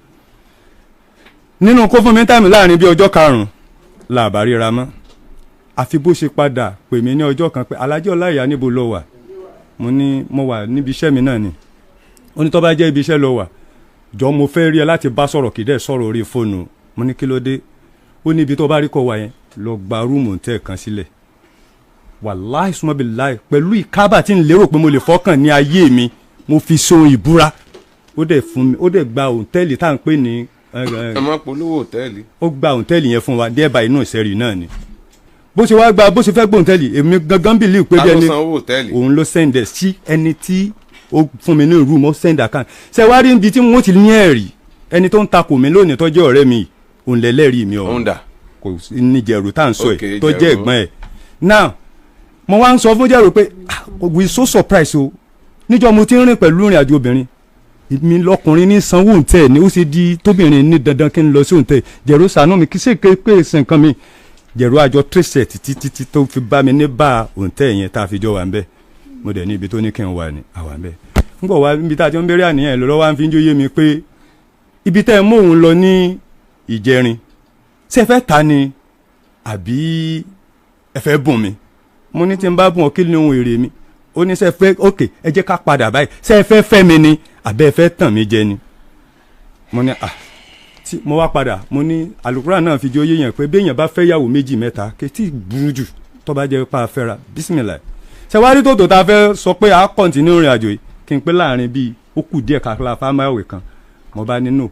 Nínú kó fún mi time láàrin bí ọjọ́ 5 làbá ríra mọ́. Àfi bó ṣe padà pè mí ní ọjọ́ kan pé, "Alhaji Ọláìyá, níbo ló wà?" Mo ní mo wà níbi iṣẹ́ mi náà ni. Ó ní tó bá jẹ́ ibi iṣẹ́ ló wà, jọ, mo fẹ́ rí ẹ láti bá sọ̀rọ̀, kì í dẹ̀ sọ̀rọ̀ orí fóònù. Mo ní kí ló dé? Ó ní ibi tó bá rí kọ wà yẹn, lọ gba room tẹ̀ kan sílẹ̀. Wàláì, súnmọ́ bí láì pẹ̀lú ìkábà tí ń lérò pé mo lè fọkàn ní ayé mi, mo fi so ìbúra. Ó dẹ̀ fún mi, ó dẹ̀ gba hòtẹ́ẹ̀lì tá à ń pè ní Ẹ má polówó hòtẹ́ẹ̀lì. Ó gba hòtẹ́ẹ̀lì yẹn fún wa dẹ́ẹ̀bà inú ìsẹ́rì náà ni. Bó ṣe wá gba, bó ṣe fẹ́ gbọ́ hòtẹ́ẹ̀lì, èmi gangan believe pé Ta bí ló ẹni san owó hòtẹ́ẹ̀lì? Òun ló send ẹ̀ sí ẹni tí ó fún mi ní room. Ó send account. Ṣe wá rí ibi tí wọ́n ti ní ẹ̀rí? Ẹni tó ń takò mí lónìí tó jẹ́ ọ̀rẹ́ mi, òun lẹ́lẹ́rìí mi ọ̀hún. Òun dà? Kò sí ní Jẹ̀rù tá à ń sọ ẹ̀ tó jẹ́ Jẹ̀rù. ẹ̀gbọ́n ẹ̀. Now, mo wá ń sọ fún Jẹ̀rù pé, ah, we so surprised o. Níjọ́ mo ti ń rìn pẹ̀lú ìrìn àjò obìnrin mi, lọkùnrin ní sanwó òǹtẹ̀ ni, ó ṣe di tóbìnrin ní dandan kí n lọ sí òǹtẹ̀. Jẹ̀rù ṣàánú mi, kí ṣe pé ṣe nǹkan mi. Jẹ̀rù àjọ trace títí títí tó fi bá mi ní bá òǹtẹ̀ yẹn tá a fi jọ wà ń bẹ̀. Mo dẹ̀ ní ibi tó ní kí n wà ní àwà ń bẹ̀. Ń bọ̀ wá níbi tá a ti ń bẹ̀rẹ̀ àníyàn lọ́wọ́, wá ń fi ń jóyè mi pé ibi tẹ́ ẹ mú òun lọ ní ìjẹrin, ṣé ẹ fẹ́ ta ni àbí ẹ fẹ́ bùn mi? Mo ní tí n bá bùn ọ, kí ni ohun èrè mi? Ó ní ṣé ẹ fẹ́, ok, ẹ jẹ́ ká padà báyìí, ṣé ẹ fẹ́ fẹ́ mi ni àbẹ́ ẹ fẹ́ tàn mí jẹ ni? Mo ní ah, tí mo wá padà, mo ní àlùkùránì náà fi jẹ́ oyé yẹn pé béèyàn bá fẹ́ yàwó méjì mẹ́ta, kì í burú jù tó bá jẹ́ pa fẹ́ra bísímìlà. Ṣé wàá rí tòótọ́ tá a fẹ́ sọ pé a continue ìrìn àjò yìí, kí n pé láàrin bíi ó kù díẹ̀ kákàlà fámáwé kan, mo bá nínú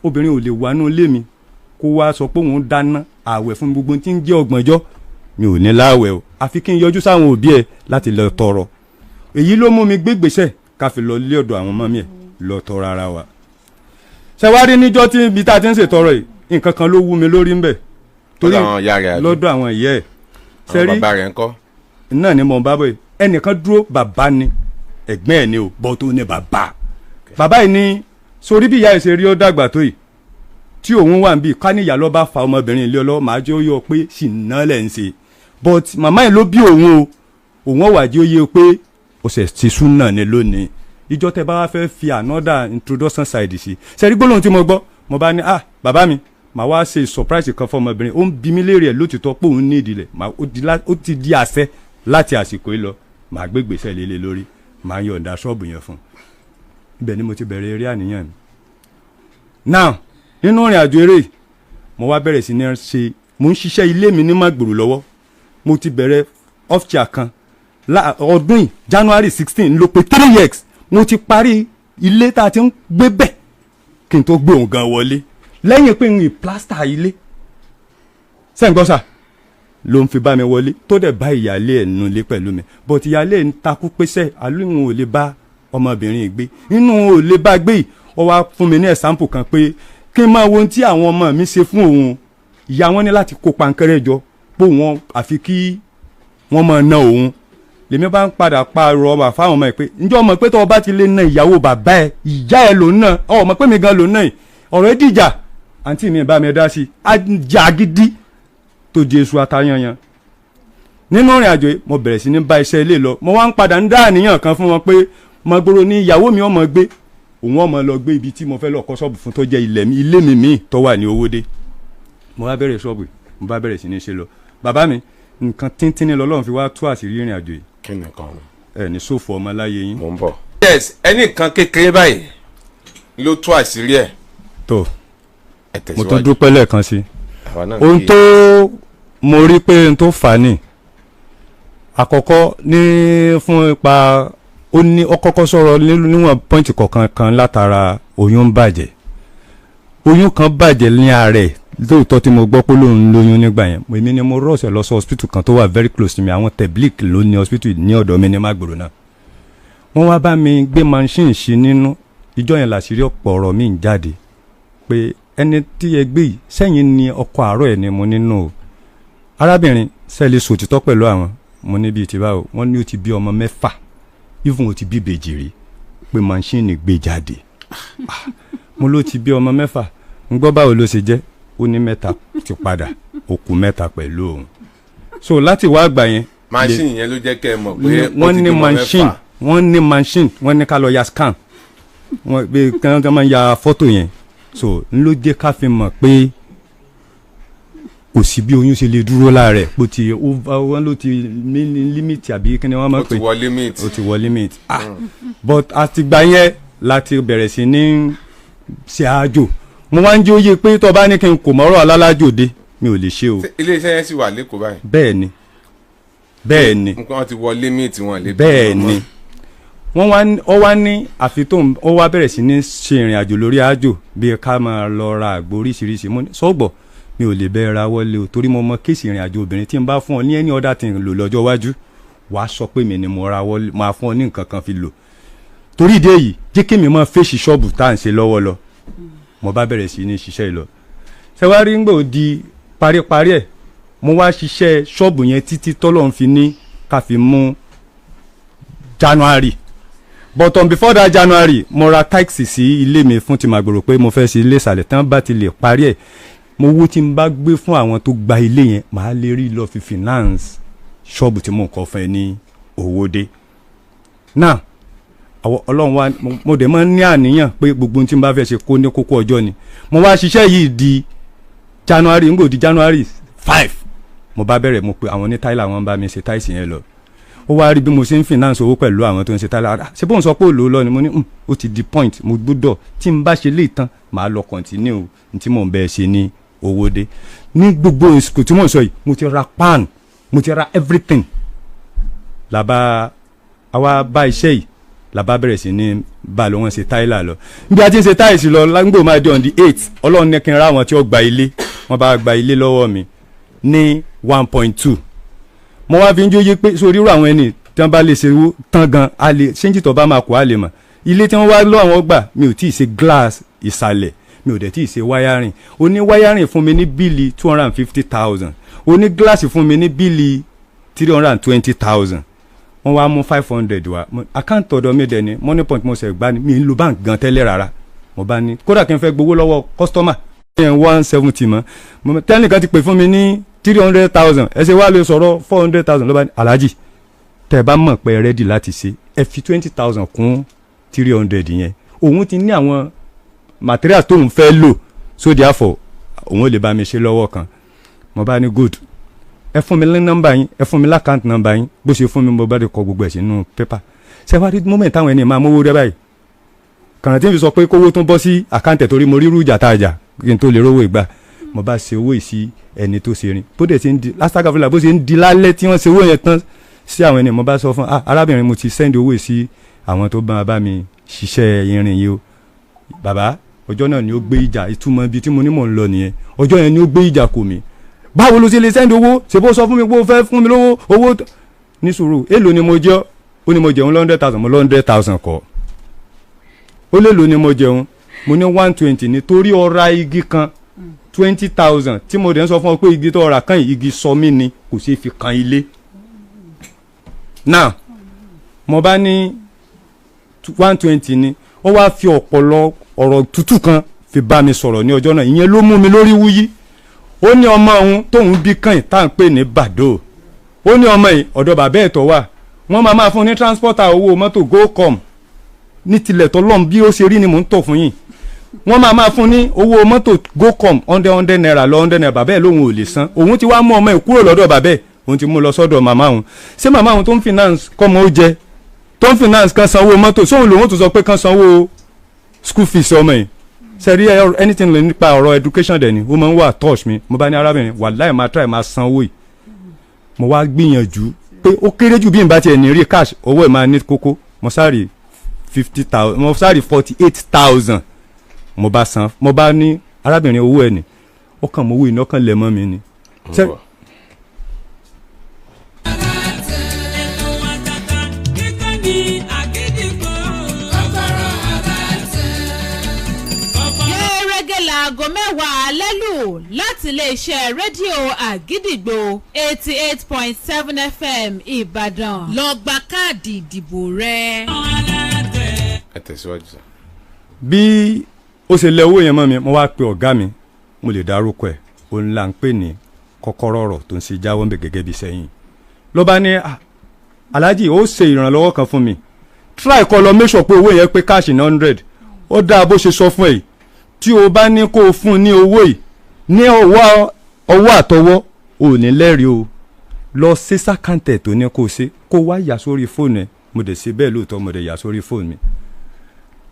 obìnrin ò lè wà nínú ilé mi kó wá sọ pé òun dáná. Ààwẹ̀ fún gbogbo tí ń jẹ́ ọgbọ̀njọ́, mi ò ní láàwẹ̀ o, àfi kí n yọjú sáwọn òbí ẹ̀ láti lọ tọrọ. Èyí ló mú mi gbé gbèsè ká fi lọ lé ọ̀dọ̀ àwọn mummy ẹ̀ lọ tọrọ ara wa. Ṣẹwárí níjọ́ tí ibi tá a ti ń ṣètọrọ yìí, nǹkan kan ló wú mi lórí ńbẹ̀. Lọ́dọ̀ àwọn ìyá rẹ̀ àbí? Lọ́dọ̀ àwọn ìyá ẹ̀. Àwọn Ṣẹ́rí bàbá rẹ̀ ńkọ́? Náà ni mò ń bá bọ̀ yìí. Ẹnìkan dúró, bàbá ni, ẹ̀gbọ́n ẹ̀ ni o, bọ́ tó ní bàbá. Bàbá yìí ní sórí bí ìyá ẹ̀ ṣe rí ó dàgbà tó yìí tí òun wà níbí, ká ní ìyá ló bá fa ọmọbìnrin ilé ọlọ́wọ́, màá jẹ́ ó yọ pé sì ná lẹ̀ ń ṣe, but màmá yìí ló bí òun o, òun ọ̀wà jẹ́ ó yẹ pé ó ṣe ti súnà ní lónìí. Ìjọ tẹ bá wá fẹ́ fi another introduction side sí ṣe rí gbólóhùn tí mo gbọ́, mo bá ní, "Ah, bàbá mi, màá wá ṣe surprise kan fún ọmọbìnrin." Ó ń bi mí léèrè ẹ̀ lótìtọ́ pé òun ní ìdílé, ó ti di àṣẹ láti àsìkò yìí lọ, màá gbé gbèsè lélẹ̀ lórí, màá yọ̀ǹda ṣọ́ọ̀bù yẹn fún un. Ibẹ̀ ni mo ti bẹ̀rẹ̀ eré àníyàn mi. Now, nínú ìrìn àjò eré yìí, mo wá bẹ̀rẹ̀ sí ní ṣe, mo ń ṣiṣẹ́ ilé mi ní Màgbòrò lọ́wọ́. Mo ti bẹ̀rẹ̀ off-chair kan ọdún yìí, January 16 ló pé 3 years mo ti parí ilé tá a ti ń gbé bẹ̀ kí n tó gbé òun gan wọlé, lẹ́yìn pé n ì plaster ilé sẹ́ǹgbọ́sà ló ń fi bá mi wọlé, tó dẹ̀ bá ìyáálé ẹ̀ nulẹ̀ pẹ̀lú mi. But ìyáálé ẹ̀ ń takú pésẹ̀ àlóhùn ò lè bá ọmọbìnrin yìí gbé, inú ò lè bá gbé yìí. Ó wá fún mi ní example kan pé kí n máa wo ohun tí àwọn ọmọ mi ṣe fún òun. Ìyá wọn ní láti kó pankẹ́rẹ́ jọ pé òun àfi kí wọ́n máa ná òun. Lèmi bá ń padà pààrọ̀ ọmọ fáwọn ọmọ ẹ̀ pé ǹjẹ́ ọmọ pé tó o bá ti lè na ìyàwó bàbá ẹ, ìyá ẹ ló ń ná ọmọ pé mi gan ló ń ná yìí. Ọ̀rọ̀ ẹ dìjà, àǹtí mi bá mi dá sí i, á jà gidi tó di èso atayanyan. Nínú ìrìn àjò yìí, mo bẹ̀rẹ̀ sí ní bá iṣẹ́ ilé lọ. Mo wá ń padà ń dá àníyàn kan fún wọn pé Mọ̀gbòrò ní ìyàwó mi ọmọ gbé, òun ọmọ lọ gbé ibi tí mo fẹ́ lọ kọ́ ṣọ́ọ̀bù fún, tó jẹ́ ilẹ̀ mi, ilé mi míì tó wà ní Owódé. Mo wá bẹ̀rẹ̀ ṣọ́ọ̀bù yìí, mo bá bẹ̀rẹ̀ sí ní ṣe lọ. Bàbá mi, nǹkan tíntínní lọ́lọ́run fi wá tú àṣírí ìrìn àjò yìí. Kí ni kan? Ẹ ní sófò ọmọ láyé yín. Mò ń bọ̀. Yes, ẹnì kan kékeré báyìí ló tú àṣírí ẹ̀. Tó Ẹ mo tún tẹ̀síwájú. dúpẹ́ lẹ́ẹ̀kan sí i. Àwa náà Ohun kí- tó mo rí pé ohun tó fà á ní àkọ́kọ́ ní fún ipa ó ní, ó kọ́kọ́ sọ̀rọ̀ níwọ̀n point kọ̀ọ̀kan kan látara oyún ń bàjẹ́. Oyún kan bàjẹ́ ní ààrẹ lóòótọ́ tí mo gbọ́ pé lóun lóyún nígbà yẹn. Èmi ni mo rush ẹ̀ lọ sí hospital kan tó wà very close to me. Àwọn Teblik ló ní hospital ní ọ̀dọ̀ mi ní Mágbòrò náà. Wọ́n wá bá mi gbé machine sí nínú. Ìjọ yẹn làṣírí ọ̀pọ̀ ọ̀rọ̀ mi ń jáde pé ẹni tí ẹ gbé yìí sẹ́yìn ni ọkọ àárọ̀ ẹ̀ ni mo nínú o. Arábìnrin sẹ́ẹ̀lì sòtítọ́ pẹ̀lú àwọn mo níbi tí báwo. Wọ́n ní ó ti bí ọmọ mẹ́fà, even ó ti bí ìbejì rí, pé machine gbé jáde. Ah, mo ló ti bí ọmọ mẹ́fà, ń gbọ́ báwo ló ṣe jẹ́? Ó ní mẹ́ta ti padà, ó kù mẹ́ta pẹ̀lú òun. So láti wá àgbà yẹn Machine yẹn ló jẹ́ kẹ́ ẹ mọ̀ pé ó wọ́n ti ní bímọ machine mẹ́fà. Wọ́n ní machine, wọ́n ní ká lọ ya scan, wọ́n pé kí wọ́n máa ya fọ́tò yẹn. So n ló jẹ́ ká fi mọ̀ pé kò sí bí oyún ṣe lè dúró lára ẹ̀, bó ti wọ́n ló ti ní limit àbí kí ni wọ́n máa Ó ti pè wọ limit. Ó ti wọ limit. Ah, but àtìgbà yẹn láti bẹ̀rẹ̀ sí ní ṣe àjò. Mo wá ń jẹ́ òye pé tó bá ní kí n kò mọ́rọ̀ alálàjò dé, mi ò lè ṣe o. Ṣé iléeṣẹ́ yẹn sì wà lẹ́kọ̀ọ́ báyìí? Bẹ́ẹ̀ ni, bẹ́ẹ̀ ni. Nǹkan wọn ti wọ limit, wọn lè Bẹ́ẹ̀ bímọ ni. mọ́. Wọ́n wá ó wá ní àfi tó ó wá bẹ̀rẹ̀ sí ní ṣe ìrìn àjò lórí àjò bíi ká máa lọ ra àgbo oríṣiríṣi. Mo ní sọ́gbọ̀ mi ò lè bẹ́ẹ̀ ra wọlé o, torí mo mọ case ìrìn àjò obìnrin. Tí n bá fún ọ ní any other thing lò lọ́jọ́ iwájú, wàá sọ pé mi ni mo ra wọlé, máa fún ọ ní nǹkan kan fi lò. Torí ìdí èyí, jẹ́ kí mi máa fèsì ṣọ́ọ̀bù tá à ń ṣe lọ́wọ́ lọ. Mo bá bẹ̀rẹ̀ sí ní ṣiṣẹ́ yìí lọ. Ṣẹwárí ń gbò di paríparí ẹ̀, mo wá ṣiṣẹ́ ṣọ́ọ̀bù yẹn títí tọ́lọ́run fi ní ká fi mú January. But on before that January, mo ra taxi sí ilé mi fún ti Màgbòrò pé mo fẹ́ ṣe ilé ìsàlẹ̀. Tán bá ti lè parí ẹ̀, mo wó tí n bá gbé fún àwọn tó gba ilé yẹn, màá lè rí lọ fi finance ṣọ́ọ̀bù tí mò ń kọ́ fún ẹ ní owó dé now. Àwọn Ọlọ́run wa, mo dẹ̀ máa ń ní àníyàn pé gbogbo ohun tí n bá fẹ́ ṣe kó ní kókó ọjọ́ ni. Mo wá ṣiṣẹ́ yìí di January, n kò di January 5, mo bá bẹ̀rẹ̀, mo pe àwọn ní tiler, wọn bá mi ṣe tiles yẹn lọ. Ó wá rí bí mo ṣe ń finance owó pẹ̀lú àwọn tó ń ṣe tiler. "Ah, ṣé bóun sọ pé ó lò ó lọ ni?" Mo ní, "Ó ti di point mo gbọ́dọ̀ tí n bá ṣe lè tán, màá lọ continue ní tí mò ń bẹ́ẹ̀ ṣe ní owó dé." Ní gbogbo ìsìnkú tí mò ń sọ yìí, mo ti ra pan, mo ti ra everything. Làbá àwa bá iṣẹ́ yìí, làbá bẹ̀rẹ̀ sí ní bá a lọ. Wọ́n ṣe tiler lọ bí a ti ń ṣe tiles lọ. Lágbó máa di on the 8, Ọlọ́run ní kí n rá àwọn tí ó gba ilé, wọ́n bá gba ilé lọ́wọ́ mi. Ní 1.2, mo wá fi ń jóye pé sórí irú àwọn ẹni tí wọ́n bá lè ṣe owó tán gan, a lè ṣéǹjì tó bá máa kó, a lè mọ̀ ilé tí wọ́n wá lọ́ àwọn gbà. Mi ò tí ì ṣe glass ìsàlẹ̀, mi ò dẹ̀ tí ì ṣe wiring. Oní wiring fún mi ní bill 250,000, oní glass fún mi ní bill 320,000. Wọ́n wá mú 500 wá. Account ọ̀dọ̀ mi dẹ̀ ni Moniepoint, mo ṣẹ̀ gbá ni, mi ń lo bank gan tẹ́lẹ̀ rárá. Mo bá ní kódà kí n fẹ́ gbowó lọ́wọ́ customer yẹn 170 mọ́ tẹ́nìkan ti pè fún mi ní 300,000, ẹ ṣe wá lè sọ̀rọ̀ 400,000. Ló bá ní, "Aláàjì, tẹ́ ẹ bá mọ̀ pé ẹ ready láti ṣe, ẹ fi 20,000 kún 300 yẹn." Òun ti ní àwọn materials tóun fẹ́ lò, so therefore òun ò lè bá mi ṣe lọ́wọ́ kan. Mo bá ní, "Good, ẹ fún mi ní nọ́mbà yín, ẹ fún mi l'account number yín." Bó ṣe fún mi, mo bá lè kọ gbogbo ẹ̀ sínú pépà. Ṣé wàá rí moment táwọn ẹni máa mówó rẹ báyìí kànáà tí n fi sọ pé kówó tún bọ́ sí account ẹ̀, torí mo rírú ìjà tá a jà kí n tó lè rówó ìgbà. Mo bá ṣe owó ìsí ẹni tó ṣe rin, bó dẹ̀ ṣe ń di lásìkò, bó ṣe ń di lálẹ́ tí wọ́n ṣe owó yẹn tán sí àwọn ẹni, mo bá sọ fún, "Ah, arábìnrin, mo ti send owó sí àwọn tó bá mi ṣiṣẹ́ irin yìí o." Bàbá, ọjọ́ náà ni ó gbé ìjà. Ìtumọ̀ ibi tí mo ní mò ń lọ nìyẹn. Ọjọ́ yẹn ni ó gbé ìjà kò mí. "Báwo ló ṣe lè send owó? Ṣe bó sọ fún mi pé ó fẹ́ fún mi lówó owó?" Ní sùúrù, èlò ni mo jẹ́? Ó ní mo jẹun 100,000. Mo 100,000 kọ́. Ó lè lò ní mo jẹun. Mo ní 120, nítorí ó ra igi kan 20,000, tí mo dẹ̀ ń sọ fún ọ pé igi tó ra kan yìí, igi sọ mí ni, kò ṣeé fi kan ilé. Now mo bá ní 120 ni. Ó wá fi ọ̀pọ̀lọ ọ̀rọ̀ tútù kan fi bá mi sọ̀rọ̀ ní ọjọ́ náà. Ìyẹn ló mú mi lórí wúyí. Ó ní ọmọ òun tóun bí kàn tá à ń pè ní Bàdó, ó ní ọmọ yìí, ọ̀dọ̀ bàbá ẹ̀ tó wà, wọ́n máa máa fún ní transporter, owó mọ́tò go come. Ní tilẹ̀ tọ́lọ́m, bí ó ṣe rí ni mò ń tọ̀ fún yín. Wọ́n máa máa fún ní owó mọ́tò go come, 100 100 naira lọ, 100 naira. Bàbá ẹ̀ lóun ò lè san. Òun ti wá mú ọmọ ẹ̀ kúrò lọ́dọ̀ bàbá ẹ̀, òun ti mú lọ sọ́dọ̀ màmá òun. Ṣé màmá òun tó ń finance kọ́mọ ó jẹ, tó ń finance kan sanwó mọ́tò, sóun lòun tó sọ pé kan sanwó school fees ọmọ yìí? Sẹ́rí, anything lè nípa ọ̀rọ̀ education dẹ̀ ni ó máa ń wà touch mi. Mo bá ní, "Arábìnrin, wàláì máa try, máa sanwó yìí." Mo wá gbìyànjú pé ó kéré jù, bí n bá tiẹ̀ ní rí cash, owó ẹ̀ máa ní kókó. Mo sáré 50,000, mo sáré 48,000, mo bá san. Mo bá ní, "Arábìnrin, owó ẹ̀ ní." Ó kàn mọ́ owó iná kàn lẹ̀ mọ́ mi ni. Ń bọ̀. Ètò àtàtà kíkọ́ ní àgídìgbò. Kọ́kọ́rọ́ alátẹ. Gẹ́gẹ́ láago 10 alẹ́ lù láti iléeṣẹ́ rédíò Àgídìgbò 88.7 FM, Ìbàdàn. Lọ gba káàdì ìdìbò rẹ. Alátẹ. Ẹ tẹ̀síwájú sá. Bí ó ṣe lẹ owó yẹn mọ́ mi, mo wá pe ọ̀gá mi, mo lè dárúkọ ẹ̀, òun là ń pè ní Kọ́kọ́rọ́ ọ̀rọ̀ tó ń ṣe jáwọ́ ń bẹ̀ gẹ́gẹ́ bí sẹ́yìn. Ló bá ní, "Ah, Alhaji, ó ṣe ìrànlọ́wọ́ kan fún mi. Try kó lọ make sure pé owó yẹn pé cash in 100." Ó dáa, bó ṣe sọ fún ẹ yìí, tí o bá ní kó o fún un ní owó yìí ní ọwọ́ ọwọ́ àtọwọ́, ò ní lẹ́rìí o. Lọ sí s'account ẹ̀ tó ní kó o ṣe, kó o wá yà sórí fóònù ẹ̀. Mo dẹ̀ ṣe bẹ́ẹ̀ lóòótọ́, mo dẹ̀ yà sórí fóònù mi.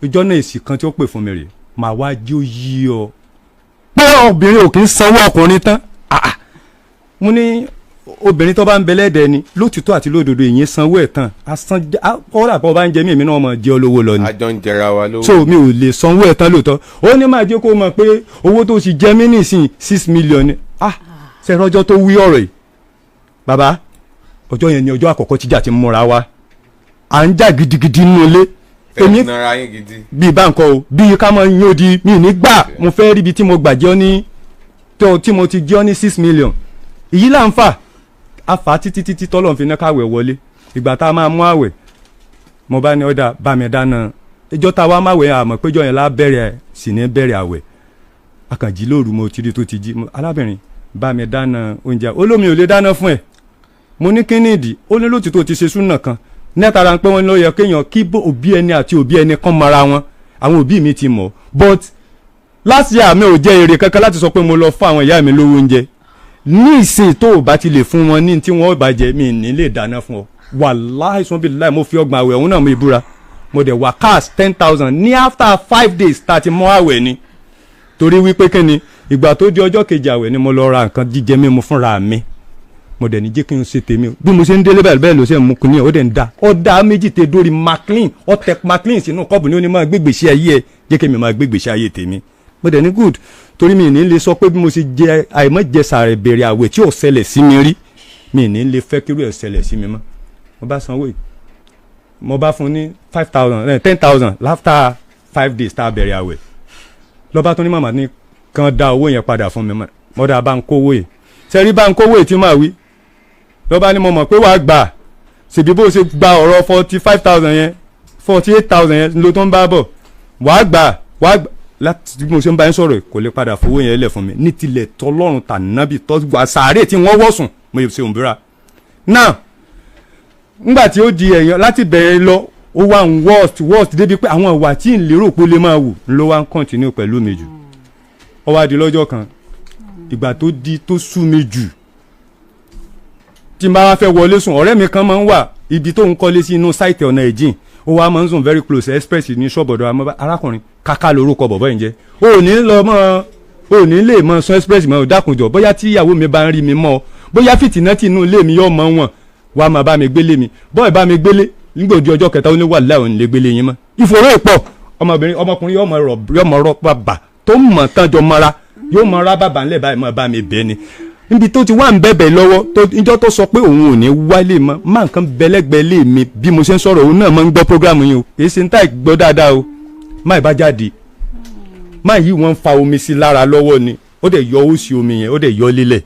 Ìjọ náà, èsì kan tí ó pè fún mi rè, màá wá jí ó yí ọ pé obìnrin ò kì í sanwó ọkùnrin tán. Ah, ah. Mo ní obìnrin tó bá ń bẹlẹ́dẹ̀ ni lótìtọ́ àti lódodo, ìyẹn sanwó ẹ̀ tán, asan kọ́dà bọ́ bá ń jẹ mí, èmi náà mọ̀ jẹ́ olówó lọ ni. A jọ ń jẹra wa lówó. So mi ò lè sanwó ẹ̀ tán lóòótọ́. Ó ní máa jẹ́ kó mọ̀ pé owó tó sì jẹ mí nísìn 6 million ni. Ah, ṣe rọ́jọ́ tó wí ọ̀rọ̀ yìí, bàbá, ọjọ́ yẹn ni ọjọ́ àkọ́kọ́ tíjà ti múra wa, à ń jà gidigidi nínú ilé. Ẹ nara yín gidi. Bíi báńkọ o, bíi ká máa yín odi mi ní gbà. Mo fẹ́ ríbi tí mo gbà jẹ́ ọ́ ní tí mo ti jẹ́ ọ́ ní 6 million. Èyí là ń fà á fà á títí títí tọ́lọ̀ fi ná káwẹ̀ wọlé. Ìgbà tá a máa mú àwẹ̀, mo bá ní ọ̀dà bá mi dáná. Ìjọ tá a wá máwẹ̀, àmọ́ péjọ yẹn lá bẹ̀rẹ̀ sì ní bẹ̀rẹ̀ àwẹ̀. Akànjí lóru, mo ti rí tó ti jí. "Arábìnrin, bá mi dáná oúnjẹ." Olómi ò lè dáná fún ẹ. Mo ní kíní ìdí? Ó ní lótìtọ́ ti ṣe súnà kan nẹ́tara pé wọ́n ló yẹ kéèyàn kí òbí ẹni àti òbí ẹni kan mara wọn. Àwọn òbí mi ti mọ̀, but last year mi ò jẹ èrè kankan láti sọ pé mo lọ fún àwọn ìyá mi lówó oúnjẹ. Ní ìsìn tó o bá ti lè fún wọn ní tí wọn ò bá jẹ, mi ní lè dáná fún ọ. Wàláhì sún bí láì, mo fi ọgbọ̀n àwẹ̀ òun náà mo ìbúra. Mo dẹ̀ wá cash 10,000 ní after 5 days tá a ti mọ́ àwẹ̀ ni, torí wípé kí ni, ìgbà tó di ọjọ́ kejì àwẹ̀ ni mo lọ ra nǹkan jíjẹ mímu fúnra mi. Mo dẹ̀ ní jẹ́ kí n ṣe tèmi o. Bí mo ṣe ń délé bẹ́ẹ̀ bẹ́ẹ̀ ló ṣe ń mú kinní ẹ̀, ó dẹ̀ ń da, ó dá méjì tẹ dórí Maclean, ó tẹ Maclean sínú kọ́ọ̀bù ní ó ní máa gbégbèsè ayé ẹ̀, jẹ́ kí mi máa gbégbèsè ayé tèmi. Mo dẹ̀ ní good. Torí mi ní lè sọ pé bí mo ṣe jẹ àìmọ́ jẹ sàrẹ̀ bèrè àwẹ̀ tí ò ṣẹlẹ̀ sí mi rí, mi ní lè fẹ́ kírú ẹ̀ ṣẹlẹ̀ sí mi mọ́. Mo bá sanwó yìí, mo bá fún ní 5,000, 10,000 after 5 days tá a bẹ̀rẹ̀ àwẹ̀. Lọ́ba tó ní màmá ní kàn dá owó yẹn padà fún mi mọ́. Mọ́dà bá ń kówó yìí, sẹ́rí bá ń kówó yìí tí màá wí. Lọ́ba ní mo mọ̀ pé wàá gbà, ṣèbí bó ṣe gba ọ̀rọ̀ 45,000 yẹn, 48,000 yẹn ló tó ń bá bọ̀, wàá gbà, wàá gbà. Láti bí mo ṣe ń bá yín sọ̀rọ̀, kò lè padà fowó yẹn lẹ̀ fún mi. Ní tilẹ̀ tọlọ́run tànábì tọ́ wà sàárè tí wọ́n wọ̀sùn, mo yẹ ṣe òǹbíra náà. Ńgbà tí ó di ẹ̀yàn láti bẹ̀rẹ̀ lọ, ó wà ń worst worst débi pé àwọn ìwà tí ń lérò pé ó lè máa wù ló wá ń continue pẹ̀lú mi jù. Ó wá di lọ́jọ́ kan, ìgbà tó di tó sú mi jù, tí n bá wá fẹ́ wọlé sùn, ọ̀rẹ́ mi kan máa ń wà ibi tó ń kọ́lé sí inú site ọ̀nà ẹ̀jìn, ó wá máa ń sùn very close express ní ṣọ́bọ̀dọ̀ àmọ́. Arákùnrin kàkà lórúkọ bọ̀bọ̀ yìí jẹ́. Ó ní lọ mọ́, ó ní lè mọ sún express mọ́. Dákunjọ, bóyá tí ìyàwó mi bá ń rí mi mọ́ ọ, bóyá fìtínà tí inú ilé mi yóò mọ wọn, wàá máa bá mi gbélé mi bọ́ọ̀ bá mi gbélé. Nígbà òdi ọjọ́ kẹta, ó ní wà láì òun lè gbélé yín mọ́. Ìfòró ìpọ̀ ọmọbìnrin, ọmọkùnrin yóò mọ rọ, yóò mọ rọ bàbà tó mọ̀ tán jọ mọ́ra, yóò mọ rá bàbà ńlẹ̀ báyìí, mọ́ bá mi bẹ́ẹ̀ ni. Níbi tó ti wà ń bẹ̀bẹ̀ lọ́wọ́ tó níjọ́ tó sọ pé òun ò ní wálé mọ́, má nǹkan bẹ́lẹ́gbẹ́ lé mi. Bí mo ṣe ń sọ̀rọ̀, òun náà máa ń gbọ́ program yìí o, kì í ṣe ń tà gbọ́ dáadáa o. Má ì bá jáde, má yìí wọ́n ń fa omi sí lára lọ́wọ́ ni, ó dẹ̀ yọ ó sí omi yẹn, ó dẹ̀ yọ lílẹ̀.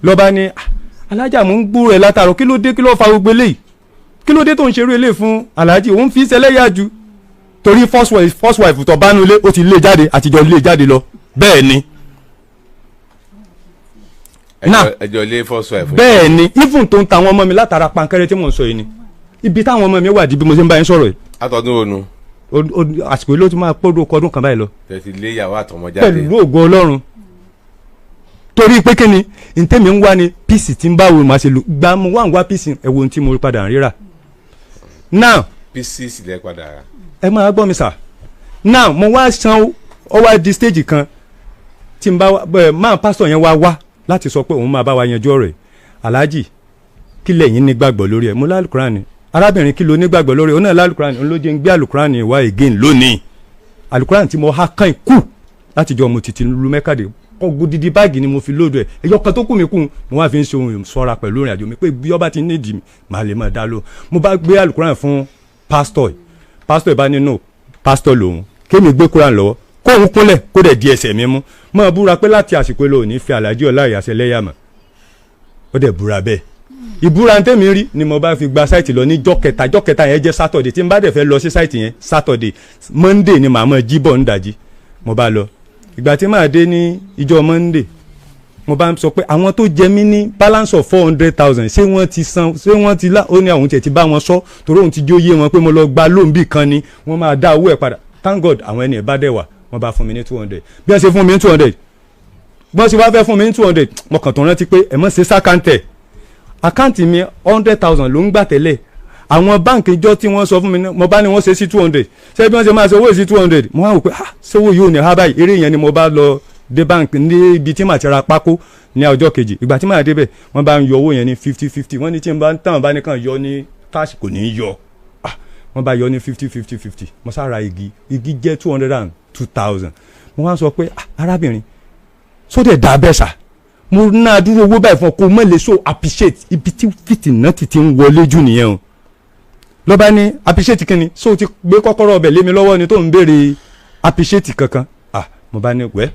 Lọ́ba ní, "Ah, alájà, mò ń gbúrò ẹ̀ látàrọ, kí ló dé? Kí ló fa gbogbo eléyìí? Kí ló dé tó ń ṣerú eléyìí fún aláàjì?" Òun fi ṣẹlẹ́yà ju torí first wife tó bá nulẹ̀, ó ti lé jáde, àtijọ́ lé jáde lọ. Bẹ́ẹ̀ ni. Náà. Ẹjọ́ ilé first wife. Bẹ́ẹ̀ ni, even tó ń ta àwọn ọmọ mi látara pankẹ́rẹ́ tí mò ń sọ yìí ni ibi táwọn ọmọ mi wà di bí mo ṣe ń bá yín sọ̀rọ̀ yìí. Látọdún ònu. Àsìkò yìí ló ti máa pọ́dún ọdún kan báyìí lọ. Tẹ̀sí lé ìyàwó àtọmọ jáde. Pẹ̀lú ògo Ọlọ́run, torí pé kí ni ntẹ́mi ń wá ni peace tí ń bá wo màá ṣe lò gbà mo wá ń wá peace. Ẹ̀ wo ohun tí mo padà ń ríra now. Pieces lẹ padà rà. Ẹ máa gbọ́ mi sà. Now mo wá san, ó wá di stage kan tí n bá wá ẹ máa pásítọ̀ yẹn wá wá láti sọ pé òun máa bá wa yanjú ọ̀rọ̀ ẹ̀. Aláàjì, kí lẹ̀yin nígbàgbọ́ lórí ẹ̀? Mo lálùkùránì. Arábìnrin, kí ló nígbàgbọ́ lórí ẹ̀? Ó náà lálùkùránì. Òun ló jẹ́ ń gbé àlùkùránì wá again lónìí, àlùkùránì tí mo há kàn kú látijọ́ mo ti lu mẹ́kàdé kọ́. Dídí báàgì ni mo fi lóòdù ẹ̀, ẹ̀yọ kan tó kù mí kù, mo wá fi ń ṣe ohun ìṣọ́ra pẹ̀lú ìrìn àjò mi pé bí ọba ti nídìí mi, màá lè máa dá lò. Mo bá gbé àlùkùránì fún pásítọ̀ yìí. Pásítọ̀ yìí bá nínú pásítọ̀ lòun kémi gbé kúrán lọ́wọ́, kóun kúnlẹ̀, kó dẹ̀ di ẹsẹ̀ mi mú, máa búra pé láti àsìkò lò ní fi Àlàájì Ọlá Ìyàsẹ́ lẹ́yà mọ́. Ó dẹ̀ búra bẹ́ẹ̀. Ìbúra tẹ́mi rí ni mo bá fi gba site lọ ní jọ́ kẹta. Jọ́ kẹta yẹn jẹ́ Saturday. Tí n bá dẹ̀ fẹ́ lọ sí site yẹn Saturday, Monday ni màá mọ̀ jí bọ̀ ń dàjí. Mo bá lọ. Ìgbà tí màá dé ní ìjọ Monday, mo bá ń sọ pé àwọn tó jẹ mí ní balance of 400,000, ṣé wọ́n ti san? Ṣé wọ́n ti lá? Ó ní àwọn tiẹ̀ ti bá wọn sọ, torí òun ti jó yé wọn pé mo lọ gba lóun bì kan ni, wọ́n máa dá owó ẹ̀ padà. Thank God, àwọn ẹni ẹ̀ bá dẹ̀ wà, wọ́n bá fún mi ní 200. Bí wọ́n ṣe fún mi ní 200, bí wọ́n ṣe wá fẹ́ fún mi ní 200, mo kàn tó rántí pé ẹ̀ mọ̀ ṣe s'account ẹ̀, account mi 100,000 ló ń gbà tẹ́lẹ̀. Àwọn báǹkì ìjọ tí wọ́n sọ fún mi, mo bá ní wọ́n ṣe sí 200. Ṣé bí wọ́n ṣe máa ṣe owó sí 200? Mo wá wò pé, ah, ṣé owó yóò ní ha báyìí? Eré yẹn ni mo bá lọ dé báǹkì ní ibi tí màá ti ra pákó ní ọjọ́ kejì. Ìgbà tí màá débẹ̀, wọ́n bá ń yọ owó yẹn ní 50 50. Wọ́n ní tí n bá ń tàn bá ní kàn yọ ní cash, kò ní í yọ. Ah, wọ́n bá yọ ní 50 50 50. Mo sára igi, igi jẹ́ 202,000. Mo wá sọ pé, ah, arábìnrin, sódẹ̀ dá bẹ́ẹ̀ sà, mo ná dúró owó báyìí fún ọ, kó mọ̀ lè so appreciate. Ibi tí fìtìnà ti ń wọlé jù nìyẹn o. Lọ́ba ní appreciate kí ni? So ti gbé kọ́kọ́rọ́ ọbẹ̀ lé mi lọ́wọ́ ni tó ń béèrè appreciate kankan? Ah, mo bá ní wẹ́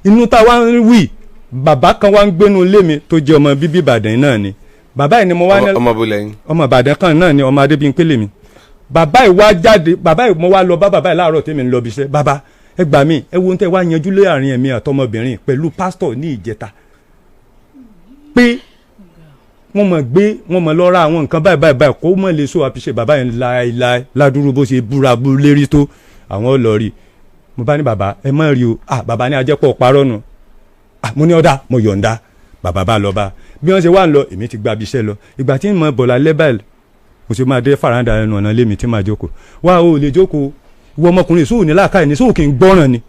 inú tá a wá ń wí. Bàbá kan wá ń gbénu ilé mi tó jẹ́ ọmọ bíbí Ìbàdàn náà ni. Bàbá yìí ni mo wá ní. Ọmọ bó lẹ́yìn. Ọmọ Ìbàdàn kan náà ni, ọmọ Adébíyìnpé lèmi. Bàbá yìí wá jáde. Bàbá yìí, mo wá lọ bá bàbá yìí láàárọ̀ tèmi ń lọ bí iṣẹ́. Bàbá, ẹ gbà mí, ẹ wo ohun tẹ́ wá yanjú láàrin ẹ̀mí àtọmọbìnrin pẹ̀lú pásítọ̀ ní ìjẹta, pé wọ́n mọ̀ gbé, wọ́n mọ̀ lọ ra àwọn nǹkan báyìí báyìí báyìí, kó mọ̀ lè so àfiṣe. Bàbá yẹn láéláé ládùúrú bó ṣe búra bú lérí tó àwọn ò lọ rí. Mo bá ní, bàbá, ẹ má rí o. Ah, bàbá ní ajẹ́pọ̀ parọ́ nu. Ah, mo ní ọ̀dà, mo yọ̀ǹda. Bàbá bá lọ bá bí wọ́n ṣe wà ń lọ, èmi ti gba ibiṣẹ́ lọ. Ìgbà tí mo bọ̀ lálẹ́ báyìí, mo ṣe máa dé fàràǹdà ẹnu ọ̀nà lémi tí màá jókòó. Wá o lè jókòó, ìwọ ọmọkùnrin, sóò ní làákàyè ní, sóò kì í gbọ́ràn ni?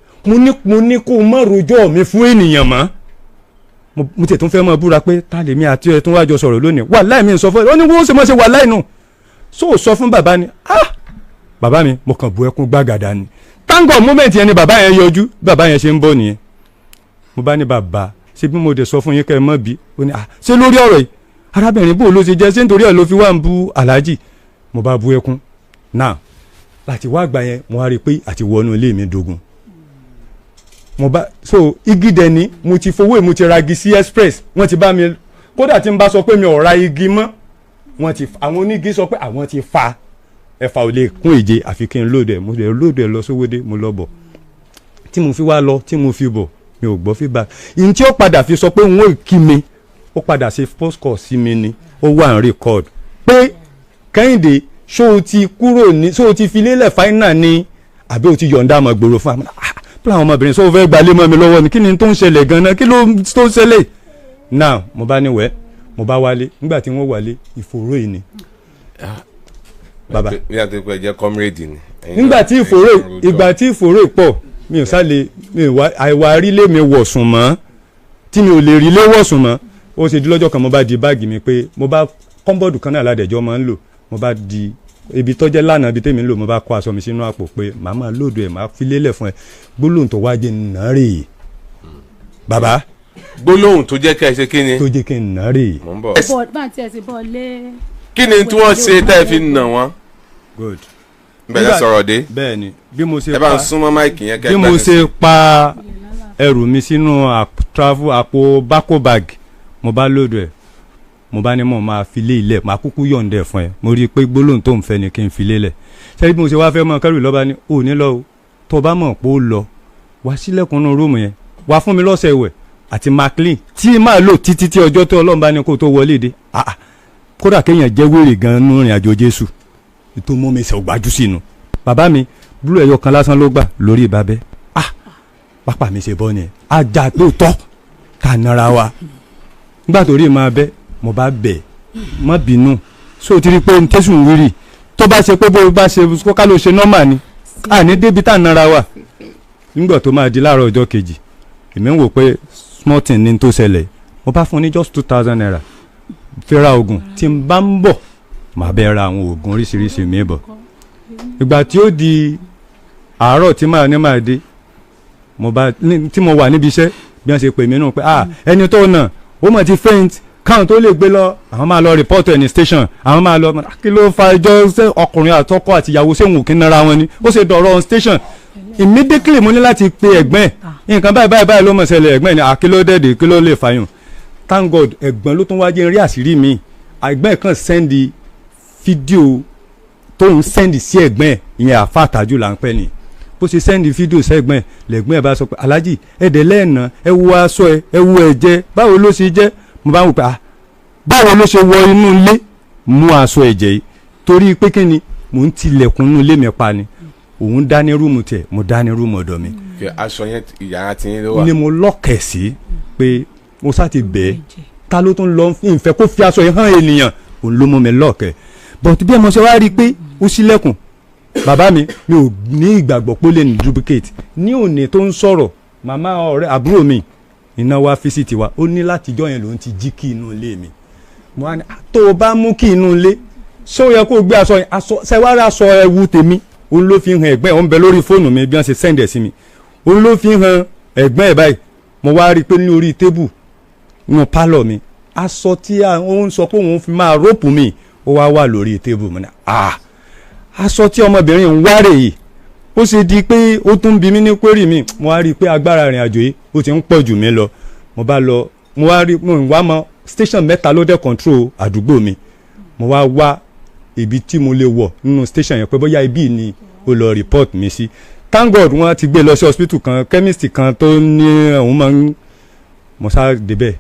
Mo ní kó o má rojọ́ mi fún ènìyàn mọ́. Mo tẹ̀ tún fẹ́ mọ́ búra pé ta lèmi àti ẹ̀ tún wá jọ sọ̀rọ̀ lónìí. Wàláì, mi sọ fún ẹ. Ó ní wọ́n ṣe mọ́ ṣe wàláì nù, sóò sọ fún bàbá ni. Ah, bàbá mi, mo kàn bu ẹkún gbàgàdà ni. Thank God, moment yẹn ni bàbá yẹn yọjú. Bàbá yẹn ṣe ń bọ̀ nìyẹn. Mo bá ní, bàbá, ṣé bí mo dẹ̀ sọ fún yín kẹ́ ẹ mọ́ bí? Ó ní, ah, ṣé lórí ọ̀rọ̀ yìí, arábìnrin, bò ló ṣe jẹ́? Ṣé nítorí ẹ̀ ló fi wá ń bu aláàjì? Mo bá bu ẹkún náà. Láti wá àgbà yẹn, mo wá rí i pé àti wọnú ilé mi dogun. Mo bá so igi dẹ̀ ni mo ti fowó, mo ti ra igi sí express, wọ́n ti bá mi. Kódà tí n bá sọ pé mi ò ra igi mọ́, wọ́n ti, àwọn onígi sọ pé àwọn ti fa ẹ̀fà ò lè kún èje, àfi kí n load ẹ̀. Mo lè load ẹ̀ lọ sówódé. Mo lọ bọ̀, tí mo fi wá lọ, tí mo fi bọ̀, mi ò gbọ́ feedback. Ìyẹn tí ó padà fi sọ pé òun ò kí mi, ó padà ṣe first call sí mi ni, ó wà ń record pé, "Kẹ́hìndé, ṣó o ti kúrò ní, ṣó o ti fi lélẹ̀ final ni, àbí o ti yọ̀ǹda àmọ̀ gbòòrò fún àwọn?" Ah, pé àwọn ọmọbìnrin, ṣó o fẹ́ gbalé mọ́ mi lọ́wọ́ ni? Kí ni tó ń ṣẹlẹ̀ gan-an? Kí ló tó ń ṣẹlẹ̀ now? Mo bá ní wẹ́, mo bá wálé. Nígbà tí wọ́n wálé, ìfòró yìí ni bàbá. Bí a ti pẹ́ jẹ́ comrade ni. Ẹ̀yin Nígbà náà, tí ẹ̀yin ìfòró náà rojọ́. Ìgbà tí ìfòró pọ̀, mi ò sálè mi ò wá àìwá rílé mi wọ̀sùn mọ́, tí mi ò lè rílé wọ̀sùn mọ́. Ó ṣe di lọ́jọ́ kan, mo bá di báàgì mi, pé mo bá cupboard kan náà ládẹ̀jọ́ máa ń lò, mo bá di ibi tọ́jẹ́ lánàá, ibi tèmi ń lò, mo bá kó aṣọ mi sínú àpò pé màá máa load ẹ̀, màá fi lélẹ̀ fún ẹ. Gbólóhùn tó wá jẹ́ nà rè, bàbá. Gbólóhùn tó jẹ́ kẹ́ ẹ ṣe kí ni? Tó jẹ́ kí n nà rè. Mò ń bọ̀. Bọ́ bá tiẹ̀ sí bọ́ lé. Kí ni tí wọ́n ṣe tẹ́ ẹ fi nà wọ́n? Good. Bẹ̀rẹ̀ sọ̀rọ̀ dé. Bẹ́ẹ̀ ni, bí mo ṣe Ẹ bá ń súnmọ́ mic yẹn kẹ́ bí mo gbẹ́nu ṣe sí. Pa ẹrù mi sínú travel àpò bákó bag, mo bá load ẹ̀, mo bá ní mo máa fi lé ilẹ̀, máa kúkú yọ̀ǹda ẹ̀ fún ẹ. Mo rí i pé gbólóhùn tó ń fẹ́ ni kí n fi lélẹ̀. Ṣé bí mo ṣe wá fẹ́ mọ kẹ́rù lọ́ba ní ò ní lọ o, tó bá mọ̀ pé ó lọ, wá sílẹ̀kùn inú room yẹn, wá fún mi lọ́sẹ̀ ìwẹ̀ àti maclean tí máa lò títí tí ọjọ́ tó Ọlọ́run bá ní kó tó wọlé dé. Ah, ah. Kódà kéèyàn jẹ́ wèrè gan-an nínú ìrìn àjò Jésù tó mú mi sẹ̀ gbájú sínú. Bàbá mi, búlù ẹ̀yọ kan lásán ló gbà lórí ìbábẹ́. Ah, pápá mi ṣe bọ́ ni ajá lóòótọ́ ká nara wa. Nígbà tó rí máa bẹ́, mo bá bẹ̀, má bínú, so ti rí pé n tẹ́sùn wírì, tó bá ṣe pé bó bá ṣe kó ká ló ṣe normal ni, àní débi tá à nara wa. Nígbà tó máa di láàárọ̀ ọjọ́ kejì, èmi ń wò pé small thing ní tó ṣẹlẹ̀. Mo bá fún un ní just ₦2,000, fi ra oògùn, tí n bá ń bọ̀, màá bẹ́ẹ̀ ra àwọn oògùn oríṣiríṣi mi bọ̀. Ìgbà tí ó di àárọ̀ tí màá ní màá dé, mo bá tí mo wà níbi iṣẹ́, bí wọ́n ṣe pè mí nù pé, ah, ẹni tó nà ó mọ̀ ti faint, káwọn tó lè gbé lọ, àwọn máa lọ report ẹ̀ ní station, àwọn máa lọ. Kí ló fa ẹjọ́? Ṣé ọkùnrin àtọkọ àtìyàwó ṣé òun kì í nara wọn ni? Ó ṣe dọ̀rọ̀ on station immediately. Mo ní láti pe ẹ̀gbọ́n ẹ̀, nǹkan báyìí báyìí báyìí ló mọ̀ ṣẹlẹ̀. Ẹ̀gbọ́n ẹ̀ ní àkílódẹ́ẹ̀dẹ̀, kí ló lè fàyàn? Thank God, ẹ̀gbọ́n ló tún wá jẹ́ rí àṣírí mi. Ẹ̀gbọ́n ẹ̀ kàn send fídíò tóun send sí ẹ̀gbọ́n ẹ̀, ìyẹn àfa àtàjù là ń pẹ́ ni. Bó ṣe send fídíò sẹ́gbọ́n ẹ̀, lẹ́gbọ́n ẹ̀ bá sọ pé, "Aláàjì, ẹ̀dẹ̀ lẹ́ẹ̀nà, ẹ wo aṣọ ẹ, ẹ wo ẹ̀jẹ̀, báwo ló ṣe jẹ́?" Mo bá ń wò pé, ah, báwo ló ṣe wọ inú ilé mú aṣọ ẹ̀jẹ̀ yìí? Torí pé kí ni, mò ń tilẹ̀kùn inú ilé mi pa ni, òun dá ní room tiẹ̀, mo dá ní room ọ̀dọ̀ mi. Kí aṣọ yẹn, ìyàrá tí yín ló wà. Ni mo lọ́kẹ̀ sí pé mo sá ti bẹ̀ẹ́, ta ló tún lọ ìfẹ́ kó fi aṣọ yẹn hàn ènìyàn? Òun ló mú mi lọ́ọ̀kẹ́. But bí ẹ mọ̀ ṣe wá rí i pé ó ṣílẹ̀kùn, bàbá mi, mi ò ní ìgbàgbọ́ pé ó lè ní duplicate. Ní òní tó ń sọ̀rọ̀, màmá ọ̀rẹ́ àbúrò mi iná wá visit wa, ó ní látijọ́ yẹn lòún ti jí kí inú ilé mi. Mo wá ní, "Ah, tó o bá mú kí inú ilé, ṣé ó yẹ kó o gbé aṣọ yẹn?" Aṣọ ṣẹwàá, aṣọ ẹ̀wù tèmi, òun ló fi hàn ẹ̀gbẹ́ ẹ̀. Ó ń bẹ lórí fóònù mi, bí wọ́n ṣe send ẹ̀ sí mi, òun ló fi hàn ẹ̀gbọ́n ẹ̀ báyìí. Mo wá rí i pé ní orí table nínú pálọ̀ mi, aṣọ tí ó ń sọ pé òun fi máa rape mi, ó wá wà lórí table. Mi ní, ah, aṣọ tí ọmọbìnrin ń wá rè yìí, ó ṣe di pé ó tún bí mi ní query mi. Mo wá rí i pé agbára ìrìn àjò yìí, ó ti ń pọ̀ jù mí lọ. Mo bá lọ, mo wá rí, mo wá mọ station mẹ́ta ló dẹ̀ control àdúgbò mi. Mo wá wá ibi tí mo lè wọ̀ nínú station yẹn pé bóyá ibi ni ó lọ report mi sí. Thank God, wọ́n ti gbé lọ sí hospital kan, chemist kan tó ní òun máa ń. Mo sá débẹ̀,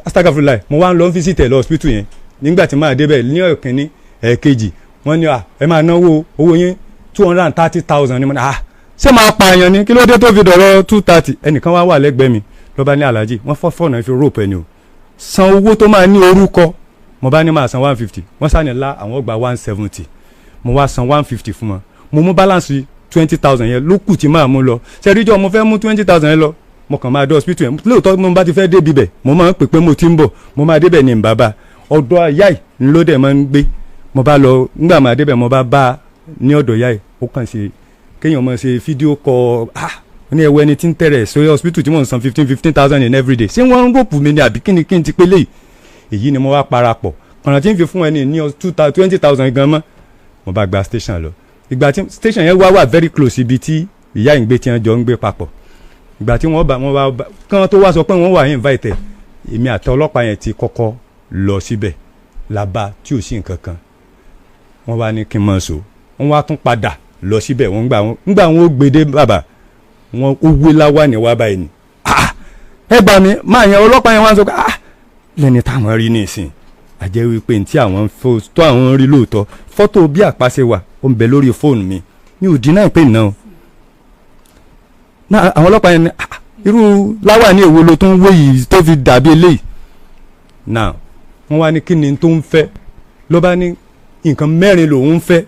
astagafurulai, mo wá ń lọ visit ẹ̀ lọ hospital yẹn. Nígbà tí màá débẹ̀ ní ọ̀kínní, ẹ̀ẹ̀kejì, wọ́n ní, à, ẹ máa náwó owó yín, 230,000 ni. Mo ní, ah, ṣé máa pààyàn ni? Kí ló dé tó fi dọ̀rọ̀ 230? Ẹnìkan wá wà lẹ́gbẹ̀ẹ́ mi, ló bá ní, "Aláàjì, wọ́n fọ́ fọ́ọ̀nà fi rape ẹni o, san owó tó máa ní orúkọ." Mo bá ní máa san 150. Wọ́n sá ní lá, àwọn gba 170. Mo wá san 150 fún wọn, mo mú balance 20,000 yẹn ló kù tí máa mú lọ. Ṣẹ́ríjọ́ mo fẹ́ mú 20,000 yẹn lọ, mo kàn máa dé hospital yẹn. Lóòótọ́, mo bá ti fẹ́ débi bẹ̀, mo máa ń pè pé mo ti ń bọ̀. Mo máa débẹ̀ ní bàbá ọ̀dọ̀ ìyá yìí ló dẹ̀ máa ń gbé. Mo bá lọ, nígbà máa débẹ̀, mo bá bá a ní ọ̀dọ̀ ìyá yìí, ó kàn ṣe kéèyàn máa ṣe fídíò kọ. Ah, Ó ní ẹwọ ẹni tí ń tẹ̀rẹ̀ sórí hospital tí mò ń san 15,000 in every day. Ṣé wọ́n ń ròpù mi ni àbí kí ni kí n ti pé léyìí? Èyí ni mo wá parapọ̀ kọ̀nà tí ń fi fún ẹni ní 20,000 gan mọ́. Mo bá gba station lọ. Ìgbà tí station yẹn wá wà very close ibi tí ìyá ìgbé tí wọ́n jọ ń gbé papọ̀. Ìgbà tí wọ́n bá wọ́n wá kán tó wá sọ pé wọ́n wà invite, èmi àti ọlọ́pàá yẹn ti kọ́kọ́ lọ síbẹ̀ làbá tí ò sí nǹkan kan. Wọ́n wá ní kí n mọ̀ so. Wọ́n wá tún padà lọ síbẹ̀. Wọ́n gbà wọ́n ó gbede bàbá wọ́n ó wé láwà ní wá báyìí ni. Ẹ gbà mí máa yẹn. Ọlọ́pàá yẹn wá sọ pé lẹ́ni táwọn rí nísìn, àjẹ́ wípé ní tí àwọn tó àwọn rí lóòótọ́, fọ́tò bí àpáṣe wà, ó ń bẹ lórí fóònù mi. Mi ò dín náà pé náà náà. Àwọn ọlọ́pàá yẹn ní irú láwà ní èwo ló tún wé yìí tó fi dàbí eléyìí náà? Wọ́n wá ní kí ni tó ń fẹ́. Ló bá ní nǹkan mẹ́rin lòun ń fẹ́: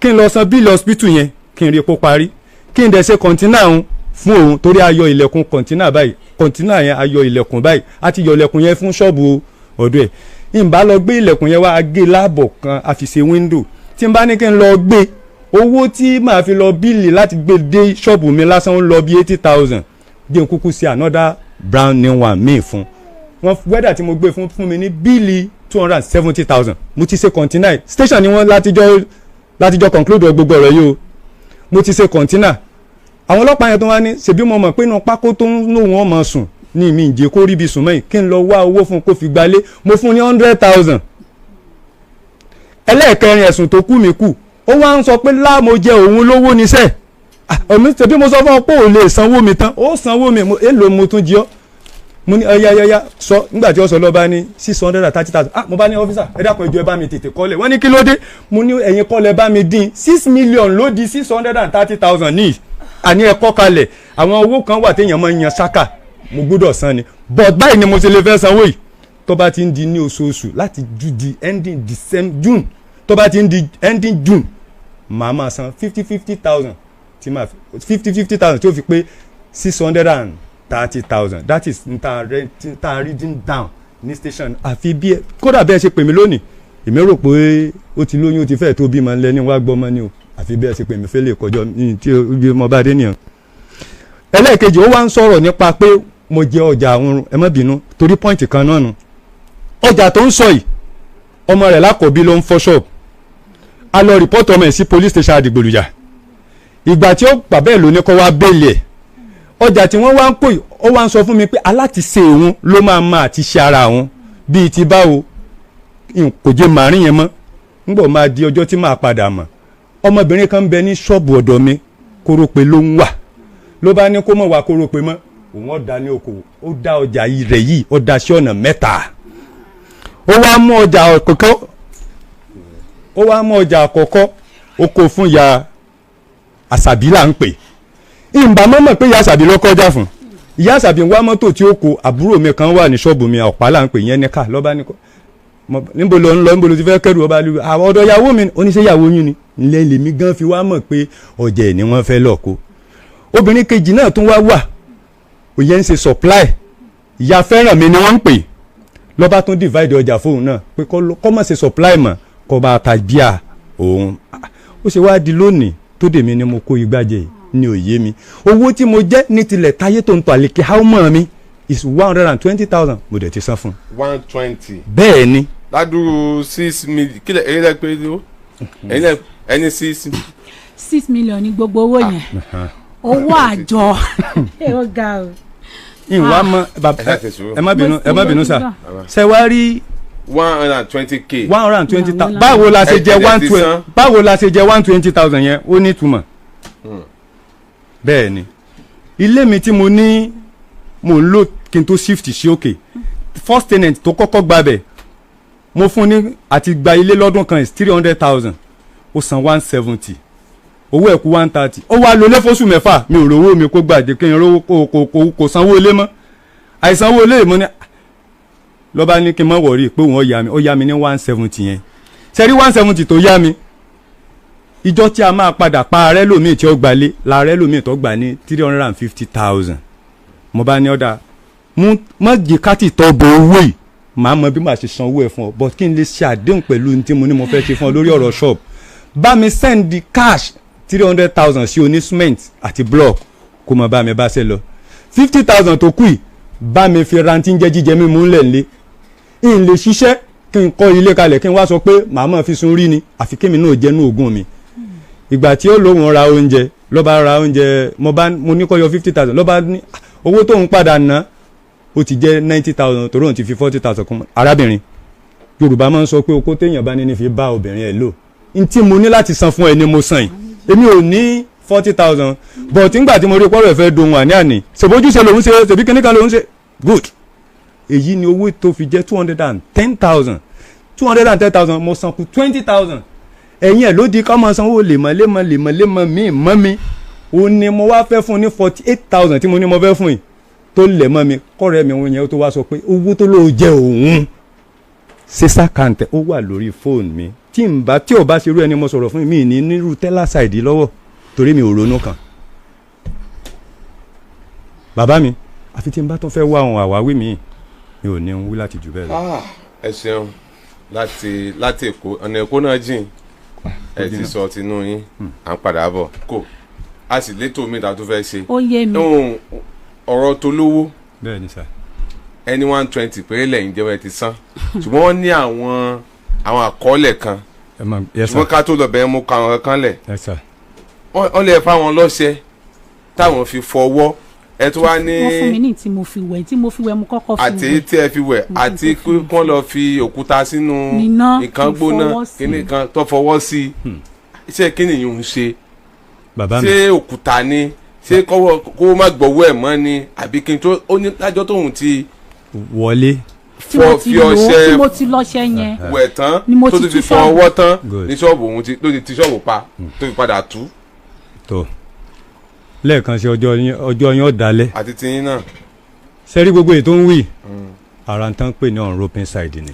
kí n lọ san bill hospital yẹn, kí n rí epo parí, kí n dẹ̀ ṣe container òun fún òun, torí a yọ ilẹ̀kùn container báyìí, container yẹn, a yọ ilẹ̀kùn báyìí, a ti yọ ilẹ̀kùn yẹn fún ṣọ́ọ̀bù ọ̀dọ̀ ẹ̀. N bá lọ gbé ilẹ̀kùn yẹn wá, a gé láàbọ̀ kan, a fi ṣe window. Tí n bá ní kí n lọ gbé, owó tí màá fi lọ bill láti gbé dé ṣọ́ọ̀bù mi lásán, ń lọ bí 80,000. Jẹ́ n kúkú ṣe another brand new one míì fún wọn. Welder tí mo gbé fún fún mi ní bill 270,000. Mo ti ṣe container. Station ni wọ́n látijọ́ conclude gbogbo ọ̀rọ̀ yìí o. Mo ti ṣe container. Àwọn ọlọ́pàá yẹn tó wá ní ṣèbí mo mọ̀ pé inú pákó tó ń lò wọ́n mọ̀ sùn ní mi ìjẹ́ kó ríbi sùn mẹ́yìn, kí n lọ wá owó fún un kó fi gbalé. Mo fún un ní 100,000. Ẹlẹ́ẹ̀kẹrin ẹ̀sùn tó kú mi kù, ó wá ń sọ pé láàmú jẹ òun lówó níṣẹ́ ọ̀mí. Ṣèbí mo sọ fún ọ pé ò lè sanwó mi tán, ó sanwó mi. Èlò mo tún jí ọ? Mo ní ọyá ọyá sọ. Nígbà tí ó sọ, lọ́ba ní 630,000. Ah, mo bá ní, "Officer, ẹ dákun, ẹ jọ̀ọ́, ẹ bá mi tètè kọ́lẹ̀." Wọ́n ní kí ló dé? Mo ní ẹ̀yin kọ́lẹ̀, bá mi dín. 6 million ló di 630,000 ní àní ẹ kọ́ kalẹ̀. Àwọn owó kan wà téèyàn máa ń yan ṣáká, mo gbọ́dọ̀ san ni, but báyìí ni mo ṣe lè fẹ́ sanwó yìí. Tó bá ti ń di ní oṣooṣù láti ju di ending December, June, tó bá ti ń di ending June, màá máa san 50,000, tí màá 50,000 tí ó fi pé 630,000. That is n ta reading down ní station. Àfi bí ẹ kódà bí ẹ ṣe pè mí lónìí, èmi rò pé ó ti lóyún, ó ti fẹ́ẹ̀ tó bímọ lẹ́ni wá gbọ́mọ ni o. Àfi bí ẹ ṣe pè mí fẹ́lẹ̀ kọjọ́ ní tí bí mo bá dé nìyẹn. Ẹlẹ́ẹ̀kejì, ó wá ń sọ̀rọ̀ nípa pé mo jẹ ọjà àwọn. Ẹ má bínú, torí point kan náà nù. Ọjà tó ń sọ yìí, ọmọ rẹ̀ lákọ̀ọ́bí ló ń fọ́ ṣọ́ọ̀bù. A lọ report ọmọ ẹ̀ sí police station Àdìgbòlùjà. Ìgbà tí ó bàbá ẹ̀ ló ní kó wá bail ẹ̀. Ọjà tí wọ́n wá ń kó yìí, ó wá ń sọ fún mi pé alátiṣe òun ló máa ma àti ṣe ara òun bíi ti báwo. Kò jẹ́ màrín yẹn mọ́. Ńgbọ̀ máa di ọjọ́ tí màá padà mọ̀, ọmọbìnrin kan ń bẹ ní ṣọ́ọ̀bù ọ̀dọ̀ mi, kórópè ló ń wà. Ló bá ní kó mọ̀ wá kórópè mọ́, òun ọ̀dà ní okòwò. Ó dá ọjà rẹ̀ yìí, ó dá sí ọ̀nà mẹ́ta. Ó wá mú ọjà àkọ́kọ́, ó wá mú ọjà àkọ́kọ́, ó kó fún ìyá Àṣàbí là ń pè. Ìgbà mọ́mọ́ pé ìyá Àṣàbí ló kọjá fún ìyá Àṣàbí ń wá mọ́tò tí ó kó. Àbúrò mi kan wà ní ṣọ́ọ̀bù mi, ọ̀pá là ń pè yẹn ní ká. Lọ́ba ní kọ́, níbo ló ń lọ? Níbo ló ti fẹ́ kẹ́rù? Ọba lu àwọn ọ̀dọ̀ ìyàwó mi. Oníṣẹ́ ìyàwó yín ni ilé lèmi gan fi wá mọ̀ pé ọjà ẹ̀ ni wọ́n fẹ́ lọ kó. Obìnrin kejì náà tún wá wà, òye ń ṣe supply, ìyá fẹ́ràn mi ni wọ́n ń pè. Lọ́ba tún divide ọjà fóun náà pé kọ́ mọ̀ ṣe supply mọ̀, kọ́ bá ta bíà òun. Ó ṣe wá di lónìí tó dèmi ni mo kó igbá jẹ ní òye mi. Owó tí mo jẹ́ ní tilẹ̀ táyé tó ń tọ́ àlèkè háùmọ̀ mi is 120,000. Mo dẹ̀ ti san fún un. 120? Bẹ́ẹ̀ ni. Ládùúrú 6 million, kílẹ̀ ẹ̀yin lẹ́ pé ó ẹ̀yin lẹ́ ẹni six. 6 million ní gbogbo owó yẹn, owó àjọ, ó ga o. Ìwà mọ bàbá. Ẹ ṣáà ṣe sùúrù. Ẹ má bínú, ẹ má bínú sà. Ṣe wá rí 120K. 120,000. Báwo la ṣe jẹ Ẹ one ti twenty san. Báwo la ṣe jẹ 120,000 yẹn? Ó ní ìtumọ̀. Bẹ́ẹ̀ ni, ilé mi tí mo ní mo ń lò kí n tó shift sí òkè, first tenant tó kọ́kọ́ gbabẹ̀, mo fún ní àti gba ilé lọ́dún kan is 300,000. Ó san 170, owó ẹ̀ kú 130. Ó wá lọlé fóṣù 6, mi ò rówó mi kó gbàdé kí n rówó. Kò sanwó ilé mọ́. Àìsanwó ilé mo ní lọ́ba ní kí n má worry pé òun ó yá mi. Ó yá mi ní 170 yẹn. Ṣe rí 170 tó yá mi, ìjọ tí a máa padà pa ààrẹ lòmíì tí ó gbalé làárẹ̀ lòmíì tó gbà ní 350,000. Mo bá ní ọ̀dà mú mọ́ jẹ́ tọ́ bo owó yìí, màá mọ bí màá ṣe san owó ẹ̀ fún ọ, but kí n lè ṣe àdéhùn pẹ̀lú ní tí mo ní mo fẹ́ ṣe fún ọ lórí ọ̀rọ̀ shop, bá mi send the cash 300,000 sí oní cement àti block. Kó mọ bá mi bá ṣe lọ. 50,000 tó kù yìí, bá mi fi rántí ń jẹ́ jíjẹ mímu ńlẹ̀ ńlẹ̀ ń lè ṣiṣẹ́, kí n kọ́ ilé kalẹ̀, kí n wá sọ pé màá máa fi sun rí ni, àfi kémi náà jẹ́nu ògùn mi. Ìgbà tí ó lóun ra oúnjẹ, ló bá ra oúnjẹ, mo bá mo ní kó yọ 50,000, ló bá ní owó tóun padà ná ó ti jẹ́ 90,000, torí òun ti fi 40,000 kún. Arábìnrin, Yorùbá máa ń sọ pé okó téèyàn bá ní ní fi bá obìnrin ẹ̀ lò. N tí mo ní láti san fún ẹ ni mo san yìí. Èmi ò ní 40,000, but nígbà tí mo rí pọ́rọ̀ ẹ̀fẹ́ dohun àní àní, ṣèbójúṣe lòún ṣe, ṣèbí kíní kan lòún ṣe, good. Èyí ni owó tó fi jẹ́ 210,000. 210,000, mo san kù 20,000. Ẹ̀yìn ẹ̀ ló di ká máa sanwó lèmọ̀ lèmọ̀ lèmọ̀ lèmọ̀ míì mọ́ mi. Ó ní mo wá fẹ́ fún ní 48,000 tí mo ní mo fẹ́ fún yìí tó lẹ̀ mọ́ mi. Kọ́rẹ́ mi òun yẹn tó wá sọ pé owó tó lóò jẹ́ òun sísá kàǹtẹ̀, ó wà lórí fóònù mi. Tí n bá tí ò bá ṣerú ẹni mo sọ̀rọ̀ fún mi ní nírú tẹ́lá ṣáìdì lọ́wọ́, torí mi ò ronú kan. Bàbá mi, àfi tí n bá tún fẹ́ wá àwọn àwáwí mi, mi ò ní ń wí láti jù bẹ́ẹ̀ lọ. Ẹ ṣeun. Láti Èkó, ọ̀nà Èkó náà jìn. Ẹ ti sọ tinú yín, à ń padà bọ̀ kò a sì létò mi ta tó fẹ́ ṣe. Ó yé mi. Ọ̀rọ̀ tó lówó. Bẹ́ẹ̀ ni sà. Ẹni 120 péré lẹ́yìn jẹ́wọ́ ẹ ti san, ṣùgbọ́n wọ́n ní àwọn àkọọ́lẹ̀ kan, ṣùgbọ́n ká tó lọ bẹ́ẹ̀ mú ka àwọn kan lẹ̀. Wọ́n lè fáwọn lọ́ṣẹ táwọn fi fọwọ́ ẹ tó wá ní. Wọ́n fún mi ní tí mo fi wẹ̀, tí mo fi wẹ̀, mo kọ́kọ́ fi wẹ̀. Àti tí ẹ fi wẹ̀, àti kí wọ́n lọ fi òkúta sínú nǹkan gbóná kíní kan tó fọwọ́ sí i. Ṣé kíni yìí ń ṣe? Ṣé òkúta ni? Ṣé kó má gbọ́wọ́ ẹ̀ mọ́ ni? Àbí kí n tó ó ní lájọ́ tóun ti wọlé tí mo ti lọ́ṣẹ yẹn wẹ̀ tán, tó ti fi fọ ọwọ́ tán ní ṣọ́ọ̀bù òun ló ti ti ṣọ́ọ̀bù pa tó fi padà tú. Tó lẹ́ẹ̀kan sí ọjọ́ yín ọ̀dálẹ́. Àti tiyín náà. Sẹ́rí gbogbo ètò ń wí ara ń tán pè ní on roping side ni.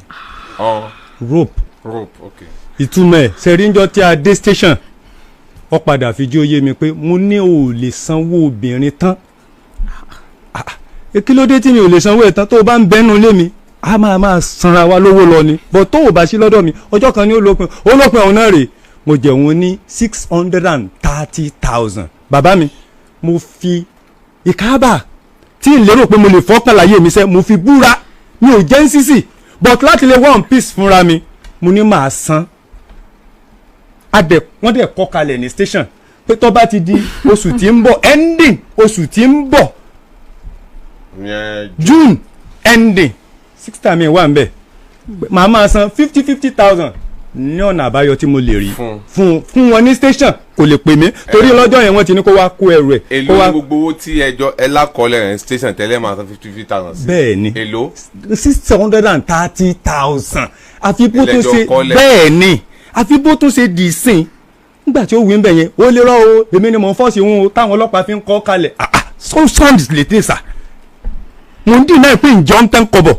Rope. Rope, ok. Ìtumọ̀ ẹ̀ sẹ́rí ń jọ tí a dé station, ó padà fi jí ó yé mi pé mo ní ò lè sanwó obìnrin tán. Kí ló dé tí mi ò lè sanwó ẹ̀ tán? Tó o bá ń bẹ́nu lé mi, a máa sanra wa lówó lọ ni, bọ̀ tó o bá sí lọ́dọ̀ mi, ọjọ́ kan ní ó lópin ọ̀hún náà rèé. Mo jẹ̀wọ́n ní 630,000. Bàbá mi, mo fi ìkábà tí n lérò pé mo lè fọ́kàn láyé mi sẹ́, mo fi búra, mi ò jẹ́ ń sísì, but láti lè one piece fúnra mi, mo ní màá san. Wọ́n dẹ̀ kọ́ kalẹ̀ ní station pé tó bá ti di oṣù tí ń bọ̀, ending oṣù tí ń bọ̀, June ending, 6 mi wà ń bẹ̀, màá máa san 50,000 ní ọ̀nà àbáyọ tí mo lè rí fún wọn ní station. Kò lè pè mí torí lọ́jọ́ yẹn wọ́n ti ní kó wá kó ẹrù ẹ̀. Èló ní gbogbo owó tí ẹjọ́ ẹ lákọọ́lẹ̀ rẹ̀ station tẹ́lẹ̀ máa san 50,000 sí? Bẹ́ẹ̀ ni, èló? 630,000. Àfi bó tún ṣe bẹ́ẹ̀ ni, àfi bó tún ṣe dì í sìn nígbà tí ó wí ń bẹ̀ yẹn, ó lè rọ́ o, èmi ni mò ń fọ́ọ̀sì wọn o, táwọn ọlọ́pàá fi ń kọ́ kalẹ̀. So sound lè dé sà, mo ń dì náà pé ǹjọ́ ń tẹ́ ń kọbọ̀,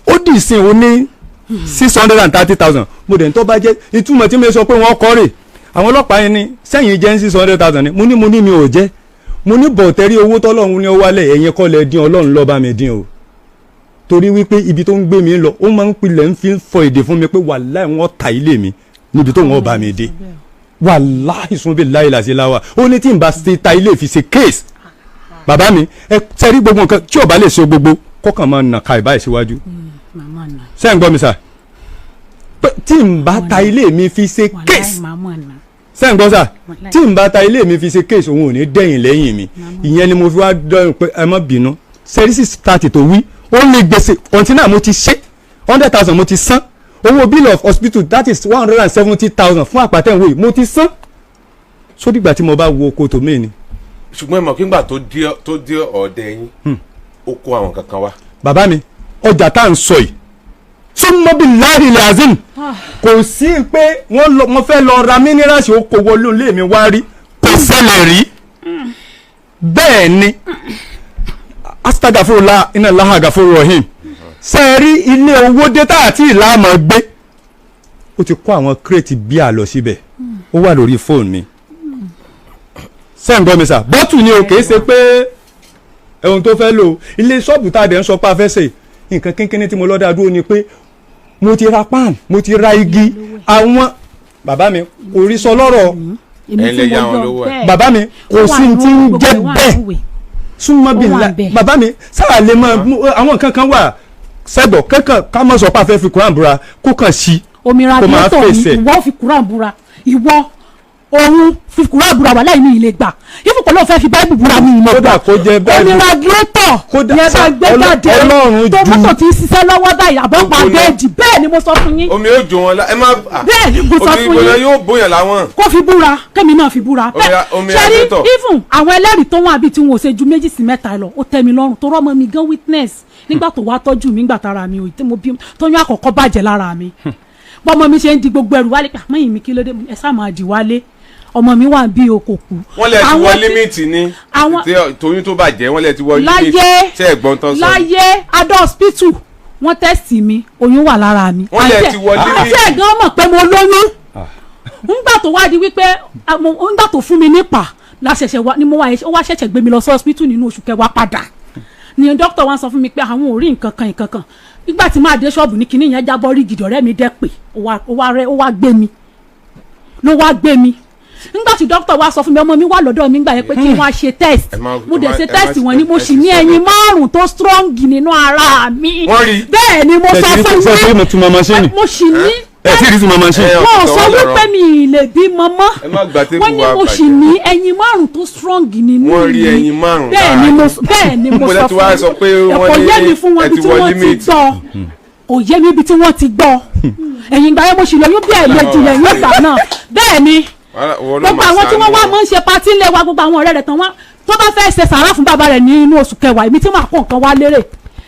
ó dì í sìn ó ní 630,000. Mo dẹ̀ ń tó bá jẹ́ ìtumọ̀ tí mo sọ pé wọ́n kọ́ rè, àwọn ọlọ́pàá yẹn ni sẹ́yìn jẹ́ 600,000 ni. Mo ní mi ò jẹ́, mo ní bọ̀tẹ́rí owó tọ́lọ́run ní ó wálẹ̀, ẹ̀yin kọ́ lẹ dín, Ọlọ́run ló bá mi dín o, torí wípé ibi tó ń gbé mi lọ, ó máa ń pilẹ̀ ń fi fọ èdè fún mi pé wàláì wọ́n ta ilé mi níbi tó wọ́n bá mi dé, wàláì sún bí láì làṣẹ láwà, ó ní tí n bá ṣe ta ilé fi ṣe case. Bàbá mi, ẹ sẹ́rí gbogbo nǹkan tí ò bá lè ṣe gbogbo kọ́kàn máa nà ká ìbáyìí síwájú. Ṣé ń gbọ́ mi sà? Tí n bá ta ilé mi fi ṣe case, ṣé ń gbọ́ sà? Tí n bá ta ilé mi fi ṣe case, òun ò ní dẹ̀yìn lẹ́yìn mi. Ìyẹn ni mo fi wá dọ́yìn pé ẹ má bínú. Sẹ́rí 630 tó wí, ó ní gbèsè kọ̀ǹtínà mo ti ṣe 100,000 mo ti san. Owó bill of hospital, that is 170,000 fún àpàtẹ́ ìwé mo ti san. Sódìgbà tí mo bá wo oko tòmí ni. Ṣùgbọ́n ẹ mọ̀ kí ngbà tó dé ọ̀dẹ yín, ó kó àwọn kankan wá. Bàbá mi, ọjà tá à ń sọ yìí, súnmọ́bí láàrin azim, kò sí pé wọ́n fẹ́ lọ ra mínírààsì okòwò olóòlé mi wá rí, kò ṣẹlẹ̀ rí. Bẹ́ẹ̀ ni, astagafurula iná lahagafuru rahim, ṣe rí ilé owó dé tá àti ìlànà gbé, ó ti kó àwọn kírètì bíà lọ síbẹ̀, ó wà lórí fóònù mi. Ṣé ń gbọ́ mi sà? Bọ́tù ni o, kì í ṣe pé ohun tó fẹ́ lò. Ilé ṣọ́ọ̀bù tá a dẹ̀ ń sọ pé a fẹ́ ṣe nǹkan kínkínní tí mo lọ́ọ́ dá dúró ni pé mo ti ra pan, mo ti ra igi. Àwọn bàbá mi kò rí sọ lọ́rọ̀, Èmi Ẹ̀yin tí lẹ mo yá wọn yọ lówó ẹ̀. bẹ́ẹ̀. Bàbá mi, kò Ó wà sí nínú ti ń gbogbo jẹ́ ẹ̀ wà bẹ́ẹ̀. nínú ìwé. Súnmọ́ bí Ó wà ńlá bẹ́ẹ̀. bàbá mi sáà lè mọ àwọn nǹkan kan wà sẹ́gbọ̀ kankan ká mọ̀ sọ pé a fẹ́ fi Quran búra kó kàn sí Omi kó máa radiator ni fèsì ẹ̀. ìwọ fi Quran búra, ìwọ òun fi Quran búra, wà láì ní ilé gbà ifun pẹ̀lú òun fẹ́ fi báìbù búra ní ilé Kódà gbà. kó jẹ́ Omi Bible. radiator Kódà yẹn bá gbé jáde Ọlọ́run tó ju- mọ́tò tí ń ṣiṣẹ́ lọ́wọ́ báyìí àbọ̀ Ó gbóná. pàgẹ́jì, bẹ́ẹ̀ ni mo sọ fún yín. Omi yóò jó wọn ẹ má. Bẹ́ẹ̀ ni mo sọ Omi fún gbóná yín. yóò bóyàn láwọn. Kó fi búra, kẹ́mi náà fi búra. Omi Ṣe rí radiator. even àwọn ẹlẹ́rìí tó wà bíi tí wọn ò ṣe ju méjì sí mẹ́ta lọ, ó tẹ́ mi lọ́rùn tó rọ́mọ mi gan witness nígbà tó wá tọ́jú mi nígbà tára mi ò tí mo bí tóyún àkọ́kọ́ bàjẹ́ lára mi, bọ́mọ mi ṣe ń di gbogbo ẹrù wálé pé àmọ́ mi kí ló dé, ẹ sá máa dì wálé, ọmọ mi wà bí o kò kú. Wọ́n lẹ ti Àwọn wọ limit ni toyún tó bàjẹ́, wọ́n lẹ ti wọ limit. Láyé. Ṣé ẹ̀gbọ́n tán sọ ni? Láyé, adó hospital wọ́n test mi, oyún wà lára mi. Wọ́n lẹ ti wọ limit. Àti ẹ̀gán mọ̀ pé mo lóyún ńgbà tó wá di wípé ńgbà tó fún mi nípa la ṣẹ̀ṣẹ̀ wá ni mo wá, ó wá ṣẹ̀ṣẹ̀ gbé mi lọ sí hospital nínú oṣù kẹwàá padà ni dókítà wa sọ fún mi pé àwọn ò rí nǹkan kan nǹkan kan. Nígbà tí máa dé ṣọ́ọ̀bù ní kinní yẹn jábọ́ rí gidi, ọ̀rẹ́ mi dẹ́ pé ó wá rẹ́, ó wá gbé mi ló wá gbé mi. Nígbà tí dókítà wa sọ fún mi, ọmọ mi wà lọ́dọ̀ mi nígbà yẹn pé kí wọ́n á ṣe test. Mo dẹ̀ ṣe test, wọn ni mo ẹ sì ti ní sọ ẹyin bẹ́ẹ̀. márùn tó strong nínú ara mi. Wọ́n rí. Bẹ́ẹ̀ ni mo sọ fún Ṣe ti rí yín. mo tún mọ machine? Mo sì ní. Ẹ ti rí tún mọ machine? Ẹ, Wọn ò sọ ọ̀tọ̀ wípé lọ̀rọ̀. mi ì lè bímọ mọ́. Ẹ má gba tébù Wọ́n ní wa mo sì bàjẹ́. ní ẹyin márùn tó strong nínú Wọ́n rí mi. ẹyin márùn-ún Bẹ́ẹ̀ lára ni mo yín. bẹ́ẹ̀ ni mo Níbo lẹ sọ ti wá fún sọ pé yín. wọ́n Kò ní yé mi fún wọn ẹ ibi ti tí wọ wọ́n ti limit. gbọ́, kò yé mi ibi tí wọ́n ti gbọ́. Ẹ̀yìn ìgbà yẹn mo sì lóyún bí ẹ̀ẹ̀mejì lẹ́yìn ìgbà náà. Bẹ́ẹ̀ ni Wàhálà- wọ́n ló gbogbo máa àwọn tí wọ́n wá ṣàánú. máa ń ṣe party ńlẹ̀ wa, gbogbo àwọn ọ̀rẹ́ rẹ̀ tán wá tó bá fẹ́ ṣe sàrà fún bàbá rẹ̀ ní inú oṣù kẹwàá, èmi tí màá kó nǹkan wá lérè.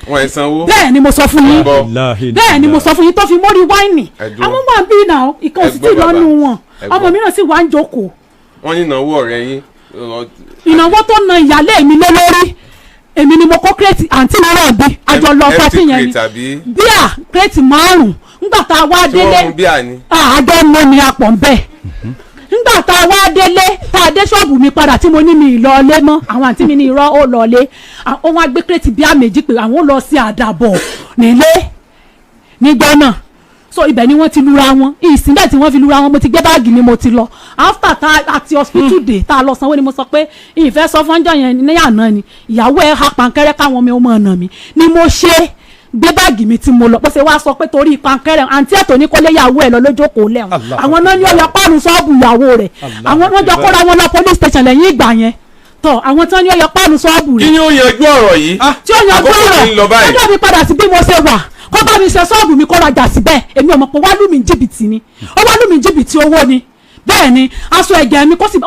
Wọ́n ẹ̀ sanwó. Bẹ́ẹ̀ ni mo sọ fún yín. Bọ́. Bẹ́ẹ̀ ni mo sọ fún yín tó fi mórí wáìnì. Ẹ dúró. Àwọn wà ń bí náà ìkan Ẹ òsì gbọ́ tí bàbá. lọ́nu wọn. Ẹ gbọ́. Ọmọ mi náà sì wá ń jókòó. Wọ́n ní ìnáwó ọ̀rẹ́ yín. Ìnáwó tó na ìyálé mi lé lórí, èmi ni mo kó crate àǹtí mi náà bí àjọ lọ Empty party yẹn ni. crate àbí? Bíà crate márùn ńgbà tá a wá Tí wọ́n délé. mú bíà ni. Àjọ mọ ni apọ̀ ń bẹ̀. Nígbà tá a wá délé, tá a dé ṣọ́ọ̀bù mi padà tí mo ní mi ìlọlé mọ́, àwọn àǹtí mi ní irọ́, ó lọlé. Ó wá gbé crate bíà méjì pé àwọn ó lọ sí àdàbọ̀ nílé nígbà náà. So ibẹ̀ ni wọ́n ti lura wọn. Ìsìnbẹ̀ tí wọ́n fi lura wọn, mo ti gbé báàgì mi, mo ti lọ. After tá àti hospital dé tá a lọ sanwó ni mo sọ pé ìfẹ́ sọ fọ́njọ́ yẹn ní àná ni ìyàwó ẹ̀ ha pankẹ́rẹ́ káwọn ọmọ ọmọ ọ̀nà mi ni mo ṣe gbé báàgì mi tí mo lọ. Bó ṣe wá sọ pé torí pankẹ́rẹ́ àǹtí ẹ̀ tó ní kọ́lé ìyàwó ẹ̀ lọ lójókòó lẹ́wọ̀n. Allah. Àwọn náà ní ọyọ páànù ṣọ́ọ̀bù ìyàwó rẹ̀. Àwọn wọ́n jọ kóra wọn lọ police station lẹ́yìn ìgbà yẹn tọ àwọn tí wọ́n ní ọyọ páànù ṣọ́ọ̀bù Kí rẹ̀. ni ó yanjú ọ̀rọ̀ yìí? Tí ó yanjú Àkókò ti ń lọ ọ̀rọ̀ báyìí. ọjọ́ mi padà sí bí mo ṣe wà, kó bá mi ṣe ṣọ́ọ̀bù mi, kó rajà síbẹ̀. Èmi ò mọ̀ pé wá lù mí jìbìtì ni, ó wá lù mí jìbìtì owó ni. Bẹ́ẹ̀ ni aṣọ ẹ̀jẹ̀ mi kó sì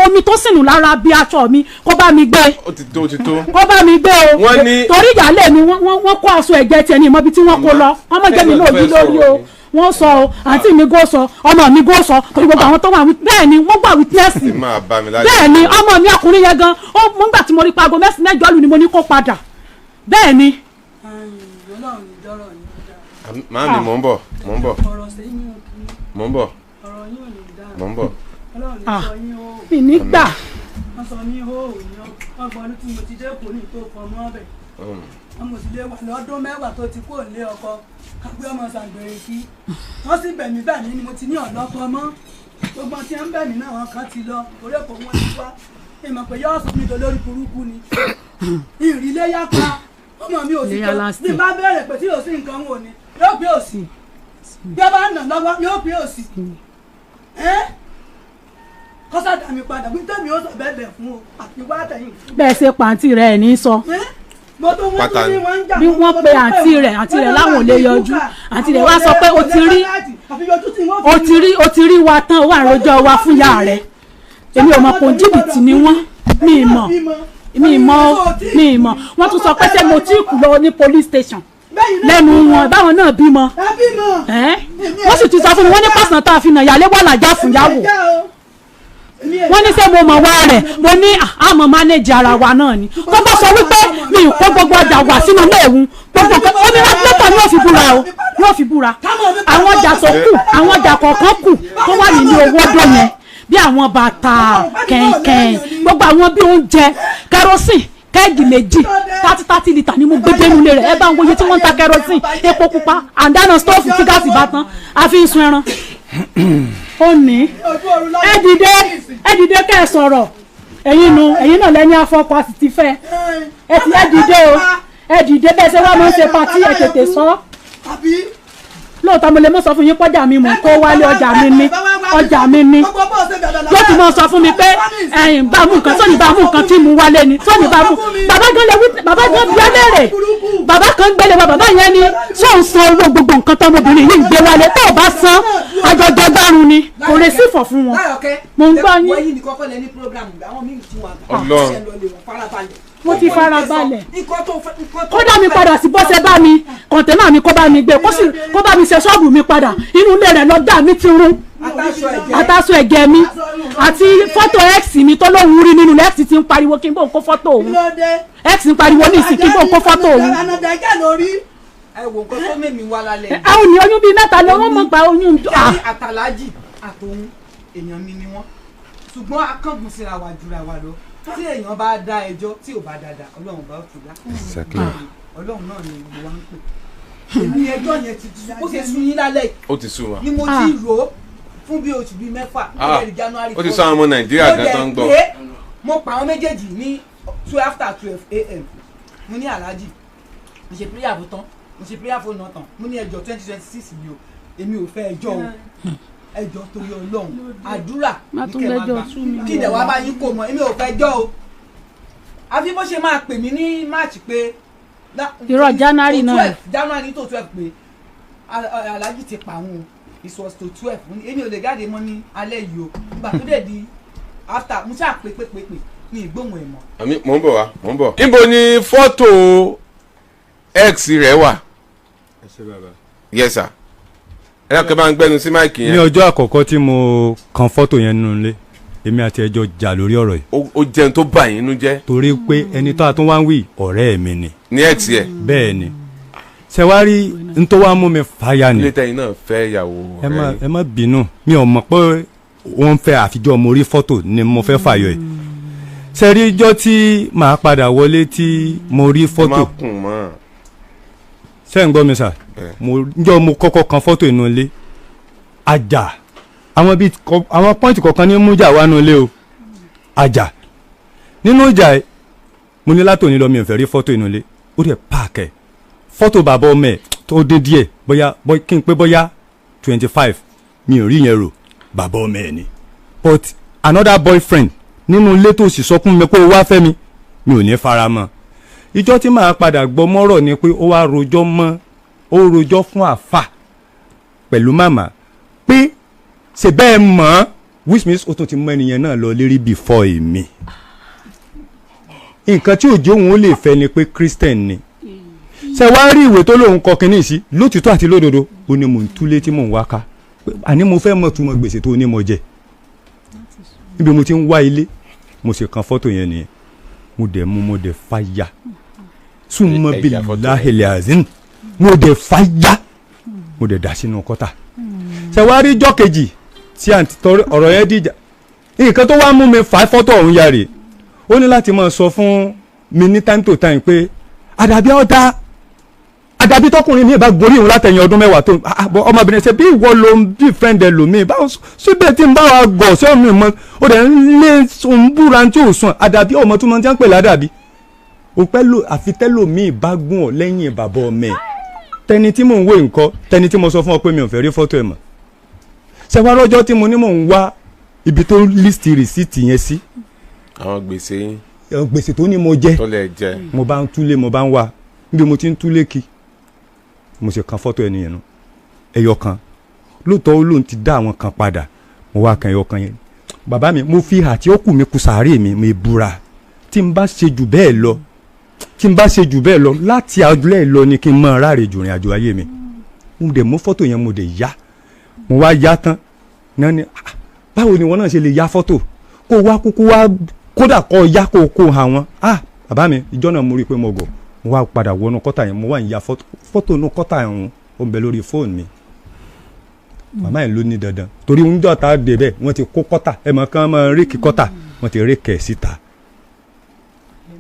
omi tó sìnù lára bí aṣọ mi, kó bá mi gbé. Ó ti tó, ó ti tó. Kó bá mi gbé o. Wọ́n ní- Torí ìyáálé mi wọ́n kó aṣọ ẹ̀jẹ̀ tiẹ̀ ní ìmọ̀ ibi tí wọ́n kó lọ. Wọ́n mọ̀ jẹ́ mi náà ojú lórí o. Wọ́n sọ o, àǹtí mi gò sọ, ọmọ mi gò sọ, torí gbogbo àwọn tó wà bẹ́ẹ̀ ni wọ́n gbà witness. Ẹ máa bá mi láti. Bẹ́ẹ̀ ni ọmọ mi ọkùnrin yẹn gan ó mú gbà tí mo rí pago mẹ́jọ lù ni mo ní kó padà. Bẹ́ẹ̀ ni. Ọlọ́run ní dọ́rọ̀ ní dáa. Màámi, mò ń bọ̀, mò ń bọ̀. Ọ̀rọ̀ sẹ́yìn ò kí. Mò ń bọ̀. Ọ̀rọ̀ yín ò ní dáa. Mò ń bọ̀. Ọlọ́run ní Ah. sọ yín ó. Mi nígbà. Wọ́n sọ ní ó ò ní ọgbọ̀n ọdún tí mo ti dé kò ní tó kọ mọ́ ọbẹ̀. Ọmọ sì lè wà lọ́dún 10 tó ti kúrò nílé ọkọ kápẹ́ ọmọ ṣàgbèrè kí wọ́n sì bẹ̀mí bẹ̀mí ni mo ti ní ọ̀lọ́kọ mọ́. Gbogbo tí wọ́n ń bẹ̀mí náà, wọn kan ti lọ orí èkó, wọn ti wá ìmọ̀ pé yóò sọ mi dò lórí burúkú ni ìrìlẹ̀ yá pa ọmọ mi ò sí Léyà tó last bí n bá bẹ̀rẹ̀ pé tí yóò sí nǹkan wò ni yóò pé òsì, bí ó bá nà lọ́wọ́ yóò pé òsì ẹ́ kọ́sà dà mí padà bí tèmi ó sọ bẹ́ẹ̀ bẹ̀ fún o àti wá tẹ̀yìn. Bẹ́ẹ̀ ṣe pàǹtí rẹ̀ ẹ̀ ní sọ. Ẹ́ mo tún wọ́n tún ní wọ́n ń jà. Bí wọ́n pe àǹtí rẹ̀, àǹtí rẹ̀ láwọn ò lè yọjú. Àǹtí rẹ̀ wá sọ pé o ti rí, o ti rí wa tán, ó wà rojọ́ wa fún ìyá rẹ̀. Èmi ò mọ̀ pé jìbìtì ni wọ́n. Mi ì mọ̀, mi ì mọ̀, mi ì mọ̀. Wọ́n tún sọ pé ṣé mo ti kú lọ ní police station lẹ́nu wọn báwọn náà bímọ ẹ́. Wọ́n sì tún sọ fún mi, wọ́n ní pàṣán tá a fi nà yàlé wà lájà fún yàwó. Wọ́n ní ṣé mo mọ̀ wá rẹ̀? Mo ní àmọ́ manage ara wa náà ni. Tó bá sọ wípé mi ì kó gbogbo ọjà wá sínú ilé ìwọ̀n gbogbo nǹkan, ó ní rẹ́pẹ́tà ni yóò fi búra o, yóò fi búra. Àwọn ọjà tó kù, àwọn ọjà kọ̀ọ̀kan kù tó wà nínú owó dọ̀ yẹn, bí àwọn bàtà kẹ̀kẹ́, gbogbo àwọn bí oúnjẹ, kerosene keg méjì 30 30 litre ni mo gbé dénú ilé rẹ̀. Ẹ bá ń wo iye tí wọ́n ń ta kerosene, epo pupa, àǹdáná stove tí gáàsì bá tán a fi ń sun ẹran. Ó ní ẹ dìde ẹ. Ẹ sọ̀rọ̀ ẹ̀yin nu ẹ̀yin náà lẹ́ni afọ́kọ a sì ti fẹ́ ẹ ti ẹ dìde o ẹ dìde bẹ́ẹ̀ ṣe wá máa ń ṣe patí ẹ tètè sọ lóòótọ́ mo lè mọ̀ sọ fún yín pọ́jà mi mò ń kó wálé ọjà mi ní ọjà mi ní yóò tún mọ̀ sọ fún mi pé ẹ̀yìn bá mú nǹkan sóní bá mú nǹkan tí mú wálé ni sóní bá mú bàbá gan lè wí bàbá gan bí ọlẹ́rẹ̀ bàbá kan gbélé wa bàbá yẹn ni sóun san owó gbogbo nǹkan tọmọbìnrin yìí ń gbé wálé tó o bá san àjọjọ gbárùn ni kò lè sí ìfọ̀ fún wọn mo ń gbọ́ yín. Mo ti fara balẹ̀ kó dá mi padà sí bọ́sẹ̀ bá mi kọ̀ǹtẹ́nà mi kó bá mi gbé kó bá mi ṣe ṣọ́ọ̀bù mi padà inú ilé rẹ̀ lọ́dà mi ti rún àtàṣọ ẹ̀gẹ́ mi àti fọ́tò x mi tó lóun rí nínú x ti ń pariwo kí n bò ń kó fọ́tò òun x ń pariwo ní ìsìn kí n bò ń kó fọ́tò òun. Àwọn ní oyún bíi mẹ́ta ni wọ́n mọ̀ gba oyún. Àtàlájì àtòun èèyàn mi ni wọ́n ṣùgbọ́n akángun síra wa jura wa lọ tí èèyàn bá dá ẹjọ́ tí ò bá dáadáa Ọlọ́run bá tù dá Ọlọ́run náà ni mo wá ń pè èmi ẹjọ́ yẹn ti ó ṣe sun yín lálẹ́ ó ti sun wa ni mo ti rò ó fún bí oṣù bíi mẹ́fà lórí January ó ti sọ àwọn ọmọ Nàìjíríà gan tó ń gbọ́. Mo pa àwọn méjèèjì ní 12:45 a.m. mo ní aláàjì mo ṣe prayer fún tán mo ṣe prayer fún náà tán mo ní ẹjọ́ 2026 mi o èmi ò fẹ́ ẹjọ́ o ẹjọ́ torí Ọlọ́run àdúrà ní kẹ́ máa gbà kí ìdẹ̀ wá bá yín kò mọ̀ èmi ò fẹ́ jọ́ o àfi bó ṣe máa pè mí ní March pé irọ́ January náà January tó 12 pé Alhaji ti pa àwọn o it was to 12 èmi ò lè jáde mọ́ ní alẹ́ yìí o nígbà tó dẹ̀ di after mo ṣáà pé pé pé pé ní ìgbóhùn ẹ̀ mọ́. Àmì mò ń bọ̀ wá mò ń bọ̀. Níbo ni fọ́tò x rẹ̀ wà? Ẹ ṣé bàbá. Yes sir. Ẹ dákẹ́ bá ń gbẹ́nu sí máìkì yẹn. Ní ọjọ́ àkọ́kọ́ tí mo kan fọ́tò yẹn nínú ilé èmi àti ẹjọ́ jà lórí ọ̀rọ̀ yìí. Ó jẹun tó bà yín inú jẹ́. Torí pé ẹni tó a tún wá ń wí ọ̀rẹ́ mi ni. Ní ẹ̀ tiẹ̀. Bẹ́ẹ̀ ni ṣe wá rí n tó wá mú mi fàyà ni. Ilé tẹ̀yin náà fẹ́ ìyàwó ọ̀rẹ́ yìí. Ẹ má bínú mi ò mọ̀ pé wọ́n fẹ́ àfijọ́ mo rí fọ́tò ni mo fẹ́ fàyọ yìí. Ṣe rí ijọ́ tí màá padà wọlé tí mo rí fọ́tò. Ẹ má kùn mọ́. Ṣé ń gbọ́ mi sà? Njọ́ mo kọ́kọ́ kan fọ́tò inú ilé àjà àwọn bíi àwọn pọ́ǹtì kọ̀ọ̀kan ní mújà wá nú ilé o àjà nínú ìjà ẹ̀ mo ní látòní lọ mi ò fẹ́ rí fọ́tò inú ilé ó dẹ̀ páàkẹ́ fọ́tò bàbá ọmọ ẹ̀ tó dé díẹ̀ bóyá kí n pé bóyá 25 mi ò rí yẹn rò bàbá ọmọ ẹ̀ ni but another boyfriend nínú ilé tó sì sọ fún mi pé ó wá fẹ́ mi mi ò ní fara mọ́ ìjọ́ tí màá padà gbọ́ mọ́rọ̀ ni pé ó wá rojọ́ mọ́ ó rojọ́ fún àfà pẹ̀lú màmá pé ṣe bẹ́ẹ̀ mọ̀ which means ó tún ti mọ ẹnìyẹn náà lọ lérí before èmi nǹkan tí òjò òun ó lè fẹ́ ni pé Christian ni ṣe wá rí ìwé tó lóun kọ kínní sí lótìtọ́ àti lódodo ó ní mò ń túlé tí mò ń wá ká àní mo fẹ́ mọ̀ túmọ̀ gbèsè tó ní mo jẹ níbi mo ti ń wá ilé mo sì kan fọ́tò yẹn nìyẹn mo dẹ̀ mú mo dẹ̀ fàyà súnmọ́ bíláhìlì azim mo dẹ̀ fàyà mo dẹ̀ dà sínú kọ́tà ṣe wá rí ijọ́ kejì tí àǹtí torí ọ̀rọ̀ yẹn dìjà nǹkan tó wá mú mi fà fọ́tò ọ̀hún ya rè ó ní láti máa sọ fún mi ní time to time pé àdàbí ọ̀dà àdàbí tọkùnrin mi bá gorí òun látẹ̀yìn ọdún mẹ́wàá tó ọmọbìnrin ṣe bí ìwọ ló ń bí friend ẹlòmíì báwo síbẹ̀ tí ń bá wa gọ̀ sí ọ̀mì mọ́ ó dẹ̀ ń lé òun búra tí ò sùn àdàbí ọmọ tó máa ń jẹ́ ń pè ládàbí òpẹ́ lò àfi tẹ́lòmíì bá gùn ọ́ lẹ́yìn bàbá ọmọ ẹ̀ tẹni tí mò ń wé nǹkan tẹni tí mo sọ fún ọ pé mi ò fẹ́ rí fọ́tò ẹ̀ mọ́ ṣẹ̀wá lọ́jọ́ tí mo ní mò ń wá ibi tó list rìsíìtì yẹn sí. Àwọn gbèsè yín. Gbèsè tó ní mo jẹ tó lè jẹ. Mo bá ń túlé mo bá ń wá níbi mo ti ń túlé kí mo sì kan fọ́tò ẹni yẹn nu ẹyọ kan lóòótọ́ ó lóun ti dá àwọn kan padà mo wá kan ẹyọ kan yẹn bàbá mi mo fi àti ó kù mi kù sàárè mi mo búra tí n bá ṣe jù bẹ́ẹ̀ lọ tí n bá ṣe jù bẹ́ẹ̀ lọ láti àjùlẹ̀ lọ ni kí n máa ráre jù rìn àjò ayé mi mo dẹ̀ mú fọ́tò yẹn mo dẹ̀ yá mo wá yá tán náà ni báwo ni wọn náà ṣe lè ya fọ́tò kó wá kúkú wá kódà kó yá kó kó hàn wọn ah bàbá mi ìjọ náà mo rí i pé mo gọ̀ mo wá padà wọnú kọ́tà yẹn mo wá ń ya fọ́tò inú kọ́tà yẹn ó ń bẹ lórí fóònù mi màmá yẹn ló ní dandan torí ń dọ̀tà dé bẹ́ẹ̀ wọ́n ti kó kọ́tà ẹ̀ mọ̀ kán mọ̀ rékì kọ́tà wọ́n ti rékẹ̀ síta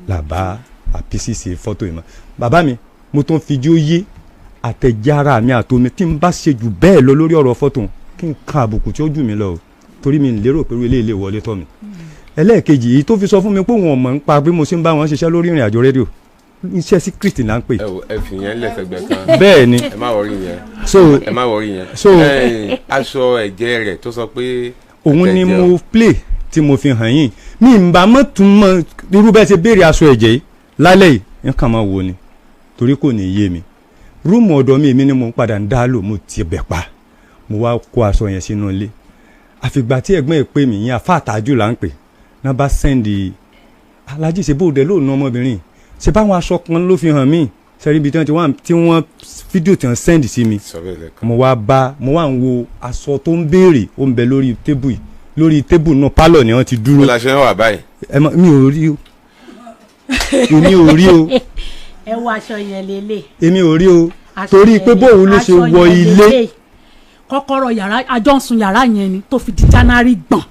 làbá àpísìsì fọ́tò yìí mọ́ bàbá mi mo tún fi jó yé àtẹ̀jára mi àtomi tí n bá ṣe jù bẹ́ẹ̀ lọ lórí ọ̀rọ̀ fọ́tò kí n kan àbùkù tí ó jù mí lọ o torí mi lérò pé eléyìí lè wọlé tọ́ mi. Ẹlẹ́ẹ̀kejì yìí tó fi sọ fún mi pé òun ọ̀mọ̀ ń pa bí mo ṣe ń bá wọn ṣiṣẹ́ lórí ìrìn àjò rédíò, iṣẹ́ sí Kristi là ń pè. Ẹ fi yẹn lẹ́sẹ̀gbẹ̀ kan. Bẹ́ẹ̀ ni. Ẹ má wọrí yẹn. So ẹ má wọrí yẹn. So aṣọ ẹ̀jẹ̀ rẹ̀ tó sọ pé òun ni mo play tí mo fi hàn yín, mi ń bá mọ́ tún mọ́ irú bẹ́ẹ̀ ṣe béèrè aṣọ ẹ̀jẹ̀ yìí lálẹ́ yìí, nǹkan máa wò ni torí kò ní yé mi. Rúùmù ọ̀dọ̀ mi, èmi ni mo ń padà ń dá lò, mo ti bẹ̀ pa, mo wá kó aṣọ yẹn sínú ilé. Àfìgbà tí ẹ̀gbọ́n ẹ̀ pè mí yẹn, àfa àtàjù là ń pè náà, bá sẹ́ndì alájí ṣe bóde lóòónú ọmọbìnrin ṣe báwọn aṣọ kan ló fi hàn mí sẹ́rí ibi tí wọ́n fídíò tí wọ́n sẹ́ndì sí mi. Mo wá bá mo wá ń wo aṣọ tó ń béèrè, ó ń bẹ lórí tébù yìí, lórí tébù náà pálọ̀ ni wọ́n ti dúró. Kó la ṣe ń wà báyìí. Mi ò rí o, èmi ò rí o. Ẹ wo aṣọ yẹn lélẹ̀. Èmi ò rí o, torí pé bóun ló ṣe wọ ilé. Kọ́kọ́rọ́ yàrá àjọ ń sun yàrá yẹn ni tó fi di January gbọ̀n.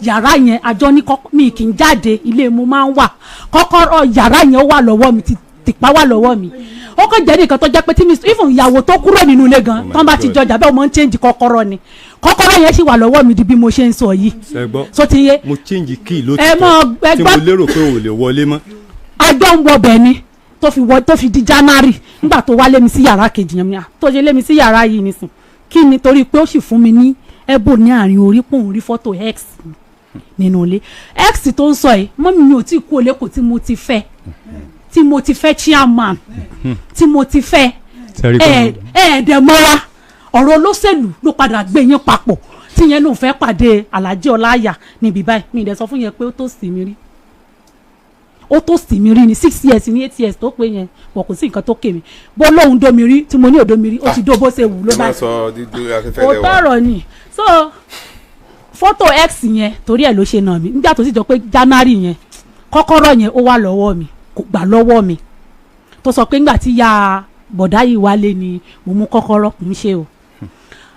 Yàrá yẹn àjọ ní mi kì í jáde, ilé mo máa ń wà. Kọ́kọ́rọ́ yàrá yẹn wà lọ́wọ́ mi, tìpá wà lọ́wọ́ mi. Ó kàn jẹ́ nìkan tó jẹ́ pé tí mi even ìyàwó tó kúrò nínú ilé gan tán bá ti jọjà bẹ́ẹ̀ mo ń change kọ́kọ́rọ́ ni. Kọ́kọ́rọ́ yẹn sì wà lọ́wọ́ mi di bí mo ṣe ń sọ yìí. So ti yé. Mo change key ló ti tọ́ tí mo lérò pé ò lè wọlé mọ́. Àjọ ń wọbẹ̀ ni tó fi di January nígbà tó wá lé mi sí yàrá kejì yẹn tó ṣe lé mi sí yàrá yìí nísìn kí ni torí pé ó sì fún mi ní ẹ̀bùn ní àárín orí pòun rí fọ́tò x nínú ilé x tó ń sọ yìí mọ́mí mi ò tí kú olẹ́kọ̀ọ́ tí mo ti fẹ́ tí mo ti fẹ́ chairman tí mo ti fẹ́ ẹ̀ẹ́dẹ̀ mọ́ra ọ̀rọ̀ olóṣèlú ló padà gbé yín papọ̀ tí yẹn lòun fẹ́ pàdé Alhaji Ọláyà níbi báyìí mi ìdẹ̀ sọ fún yẹn pé ó tó sì mí rí ó tó sì mí rí ní 6 years ní 8 years tó pé yẹn wọ̀ kò sí nǹkan tó kè mí bó lóun domi rí tí mo ní òdomi rí ó ti dó bó ṣe wù ló bá òótọ́ ọ̀rọ̀ ni. So fọ́tò x yẹn torí ẹ̀ ló ṣe nà mí nígbà tó sì jọ pé January yẹn kọ́kọ́rọ́ yẹn ó wà lọ́wọ́ mi kò gbà lọ́wọ́ mi tó sọ pé ńgbà tí ya bọ̀dá yìí wálé ni mo mú kọ́kọ́rọ́ kò ń ṣe o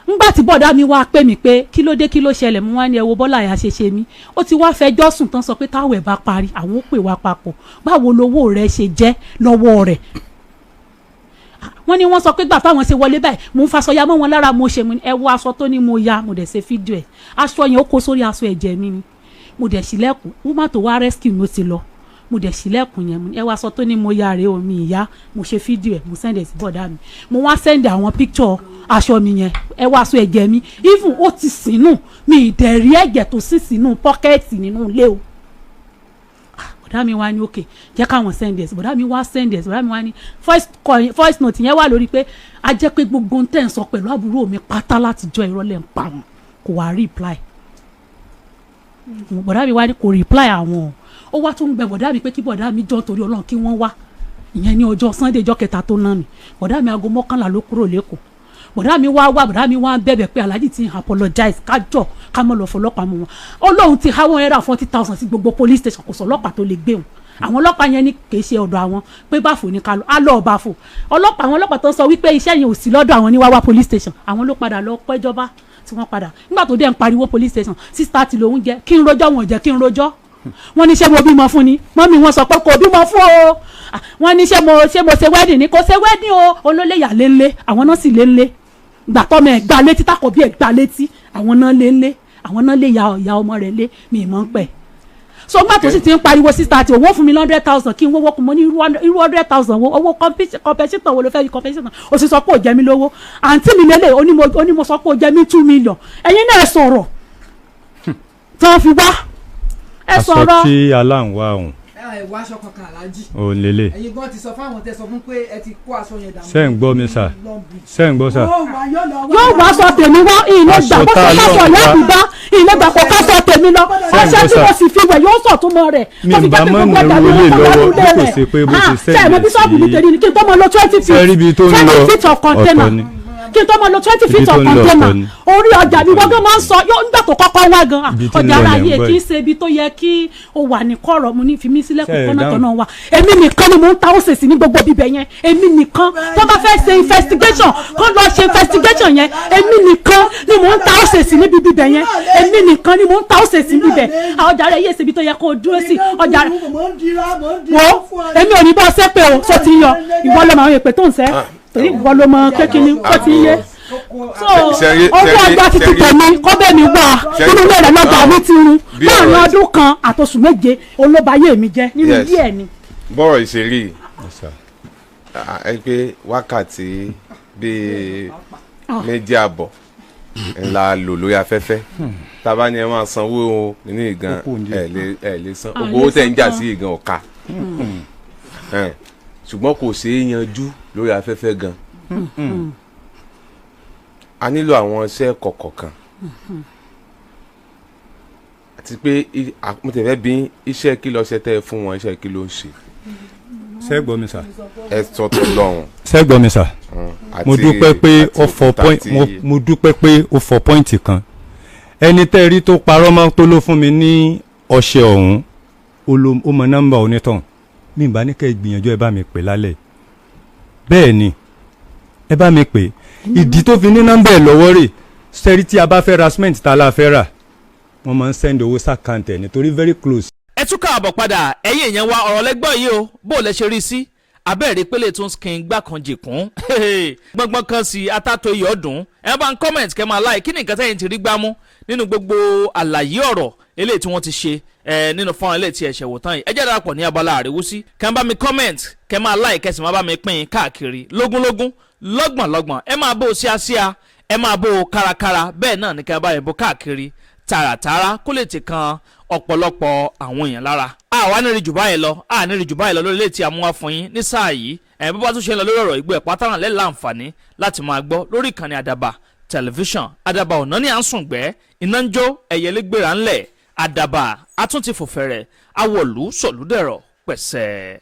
ńgbà tí bọ̀dá mi wá pè mí pé kí ló dé kí ló ṣẹlẹ̀ mo wá ní ẹ wo Bọ́lá àyà ṣe ṣe mí ó ti wá fẹjọ́ sùn tán sọ pé táwọn ẹ̀ bá parí àwọn ó pè wá papọ̀ báwo lowó rẹ̀ ṣe jẹ́ lọ́wọ́ rẹ̀ wọ́n ní wọ́n sọ pé gbà táwọn ṣe wọlé báyìí mo ń faṣọ ya mọ́ wọn lára mo ṣe mo ní ẹ wo aṣọ tó ní mo ya mo dẹ̀ ṣe fídíò ẹ̀ aṣọ yẹn ó kó sórí aṣọ ẹ̀jẹ̀ mi ni mo dẹ̀ ṣílẹ̀kùn woman tó wá rescue mi ó ti lọ mo dẹ̀ ṣílẹ̀kùn yẹn mo ní ẹ wo aṣọ tó ní mo ya rèé o mi ìyá mo ṣe fídíò ẹ̀ mo send ẹ̀ sí bọ̀dá mi mo wá send àwọn picture aṣọ mi yẹn ẹ wo aṣọ ẹ̀jẹ̀ mi even ó ti sínú mi ìdẹ̀ rí ẹ̀jẹ̀ tó sì sínú pọ́kẹ́ẹ̀tì nínú ilé o. Bọ̀dá mi wá ní òkè jẹ́ káwọn send ẹ̀ sí bọ̀dá mi wá send ẹ̀ sí bọ̀dá mi wá ní voice note yẹn wà lórí pé a jẹ́ pé gbogbo tẹ̀ ń sọ pẹ̀lú àbúrò mi pátá láti jọ ìrọ̀lẹ́ ń pa wọn kò wá reply. Bọ̀dá mi wá ní kò reply àwọn ó wá tún gbẹ bọ̀dá mi pé kí bọ̀dá mi jọ torí Ọlọ́run kí wọ́n wá ìyẹn ní ọjọ́ Sunday ọjọ́ kẹta tó ná mi bọ̀dá mi aago 11 ló kúrò lẹ́kọ̀ọ́ bọ̀dá mi wá wá bọ̀dá mi wá ń bẹ̀bẹ̀ pé Alhaji ti apologize kájọ ká mọ̀ lọ fọlọ́pàá mú wọn Ọlọ́run ti há 140,000 sí gbogbo police station kò sọ ọlọ́pàá tó lè gbé wọn àwọn ọlọ́pàá yẹn ní kì í ṣe ọ̀dọ̀ àwọn pé báfò ní ká lọ á lọ báfò ọlọ́pàá àwọn ọlọ́pàá tó ń sọ wípé iṣẹ́ yẹn ò sí lọ́dọ̀ àwọn ní wáwá police station àwọn ló padà lọ pẹ́jọba tí wọ́n padà nígbà tó dẹ̀ ń pariwo police station 6:30 lòún jẹ́ kí n rojọ́ wọn jẹ́ kí n rojọ́ wọ́n ní ṣé mo bímọ fún ni mọ́mí wọn sọ pé kò bímọ fún o wọ́n ní ṣé mo ṣe wedding ni kò ṣe wedding o olóléyà léńlé àwọn náà sì léńlé gbà tọ́mọ ẹ̀ gbà létí takọ̀ bí ẹ̀ gbà létí àwọn náà léńlé àwọn náà lé ya ọmọ rẹ̀ lé mi ìmọ̀ ń pẹ̀. So nígbà tó sì ti ń pariwo 6:30 òun fún mi 100,000 kí n wọ́wọ́ kún mọ́ ní irú 100,000 wo owó compensation wo ló fẹ́ fi compensation o sì sọ pé ò jẹ mí lówó àǹtí mi lélẹ̀ onímọ̀ sọ pé ò jẹ mí 2 million ẹ̀yin náà sọ̀rọ̀ tí wọ́n fi wá ẹ sọ̀rọ̀. Aṣọ tí aláǹwá òun. Ẹ wá aṣọ kankan Alhaji. Òun lélẹ̀. Ẹ̀yin gan ti sọ fáwọn tẹ sọ fún pé ẹ ti kó aṣọ yẹn dànù. Ṣé ń gbọ́ mi sà? Ṣé ń gbọ́ sà? Yóò wá aṣọ tèmi wá ilé gbà bó ṣe káṣọ ìyá àbúgbá ilé gbà kó káṣọ tèmi lọ. Ọṣẹ tí mo sì fi wẹ̀ yóò sọ̀ tó mọ rẹ̀. Mi ò bá mọ̀ ní irú ilé lọ́wọ́ bí kò ṣe pé bó ṣe sẹ́yìn sí. Kí n tó mọ lọ 20 feet 20 feet of container kí n tó máa lọ 20 feet of container orí ọjà mi wọ́n gan máa ń sọ yóò nígbà tó kọ́kọ́ wá gan ọjà ara yìí kì í ṣe ibi tó yẹ kí o wà ní kọ̀rọ̀ mo ní fi mí sílẹ̀ kókó náà tọ̀nà wa èmi nìkan ni mò ń ta ó ṣèṣì ní gbogbo bíbẹ̀ yẹn èmi nìkan tó bá fẹ́ ṣe investigation kó lọ ṣe investigation yẹn èmi nìkan ni mò ń ta ó ṣèṣì níbi bíbẹ̀ yẹn èmi nìkan ni mò ń ta ó ṣèṣì níbẹ̀ ọjà rẹ̀ yìí ṣe ibi tó yẹ kó o dúró sí ọjà rẹ̀ wo èmi ò ní bọ́ sẹ́pẹ̀ o sọ ti yan ìwọ lọ́mọ àwọn èpè tó ń sẹ́ torí ìwọ ló mọ kékeré ó ti yé So Ṣẹ́rí- owó ṣẹ́rí- ọjà títí ṣẹ́rí- tèmi kọ́ bẹ́ẹ̀ mi wá Ṣẹ́rí- nínú ilé rẹ̀ lọ́gbà mi ti run Bí láàrin ọ̀rọ̀ ọdún kan àtòṣù 7 olóbayé mi jẹ́ nínú Yes. ilé ẹ̀ ni. Bọ́rọ̀ ìṣeré Yes, sir. ẹ pé wákàtí bíi 2.5 ńlá lò lórí afẹ́fẹ́. Tábà ni ẹ máa sanwó ní ìgan, Ó kù ní. ẹ lè san À gbogbo owó lè tẹ̀ ń jà san. sí ìgan ọ̀ka. Ṣùgbọ́n kò ṣeé yanjú lórí afẹ́fẹ́ gan. A nílò àwọn iṣẹ́ kọ̀ọ̀kan kan àti pé mo tẹ̀ fẹ́ bí iṣẹ́ kí lọ ṣe tẹ́ ẹ fún wọn, iṣẹ́ kí ló ń ṣe? Ṣé gbọ́ mi sà? Ẹ sọ tó lọ́hùn. Ṣé gbọ́ mi sà? Mo dúpẹ́ pé àti ó fọ òkúta point mo dúpẹ́ pé ó fọ point kan. Ẹni tẹ́ rí tó parọ́ mọ́ tó ló fún mi ní ọṣẹ ọ̀hún, ó mọ nọ́mbà onítọ̀hún mi. Bá ní kẹ́ ẹ gbìyànjú, ẹ bá mi pè lálẹ́. Bẹ́ẹ̀ ni, ẹ bá mi pè. Ìdí tó fi ní nọ́mbà ẹ̀ lọ́wọ́ rè sẹ́rí, tí a bá fẹ́ ra cement tá a la fẹ́ rà, wọ́n máa ń send owó s'account ẹ̀ nítorí very close. Ẹ tún káàbọ̀ padà, ẹ̀yin èèyàn wa. Ọ̀rọ̀ lẹ́gbọ́n yìí o. Bó o lẹ ṣe rí sí abẹ́rẹ́ pélé tún skin gbà kan jìkún gbọ́ngbọ́n kan sí atátó iyọ̀ dùn. Ẹ bá ń comment, kẹ́ máa like. Kí ni nǹkan tẹ́yìn ti rí gbámú nínú gbogbo àlàyé ọ̀rọ̀ eléyìí tí wọ́n ti ṣe ẹ nínú fọ́nrán eléyìí tí ẹ ṣẹ̀wò tán yìí? Ẹ jẹ́ darapọ̀ ní abala àríwísí. Kẹ́ ń bá mi comment, kẹ́ máa like, kẹ́ sì máa bá mi pín in káàkiri lógúnlógún, lọ́gbọ̀nlọ́gbọ̀n. Ẹ máa bó o síásíá, ẹ máa bó o kárakára, bẹ́ẹ̀ náà ní kẹ́ ẹ bá yẹn bó káàkiri tààràtààrà kó lè ti kan ọ̀pọ̀lọpọ̀ àwọn èèyàn lára. Àwa ní rí jù báyìí lọ, a ní rí jù báyìí lọ lórí ilé tí a mú wá fún yín ní sáà yìí. Ẹ̀ bó bá tún ṣe ń lọ lórí ọ̀rọ̀ ìgbó ẹ̀ pátánà lẹ́ láǹfààní láti máa gbọ́ lórí ìkànnì Àdàbà Tẹlifíṣàn. Àdàbà ọ̀nà ní à ń sùn gbẹ́, iná ń jó, ẹ̀yẹlé gbéra ńlẹ̀. Àdàbà atúntì fòfẹ̀rẹ̀ awọ̀lú sọ̀lúdẹ̀rọ̀ pẹ̀sẹ̀.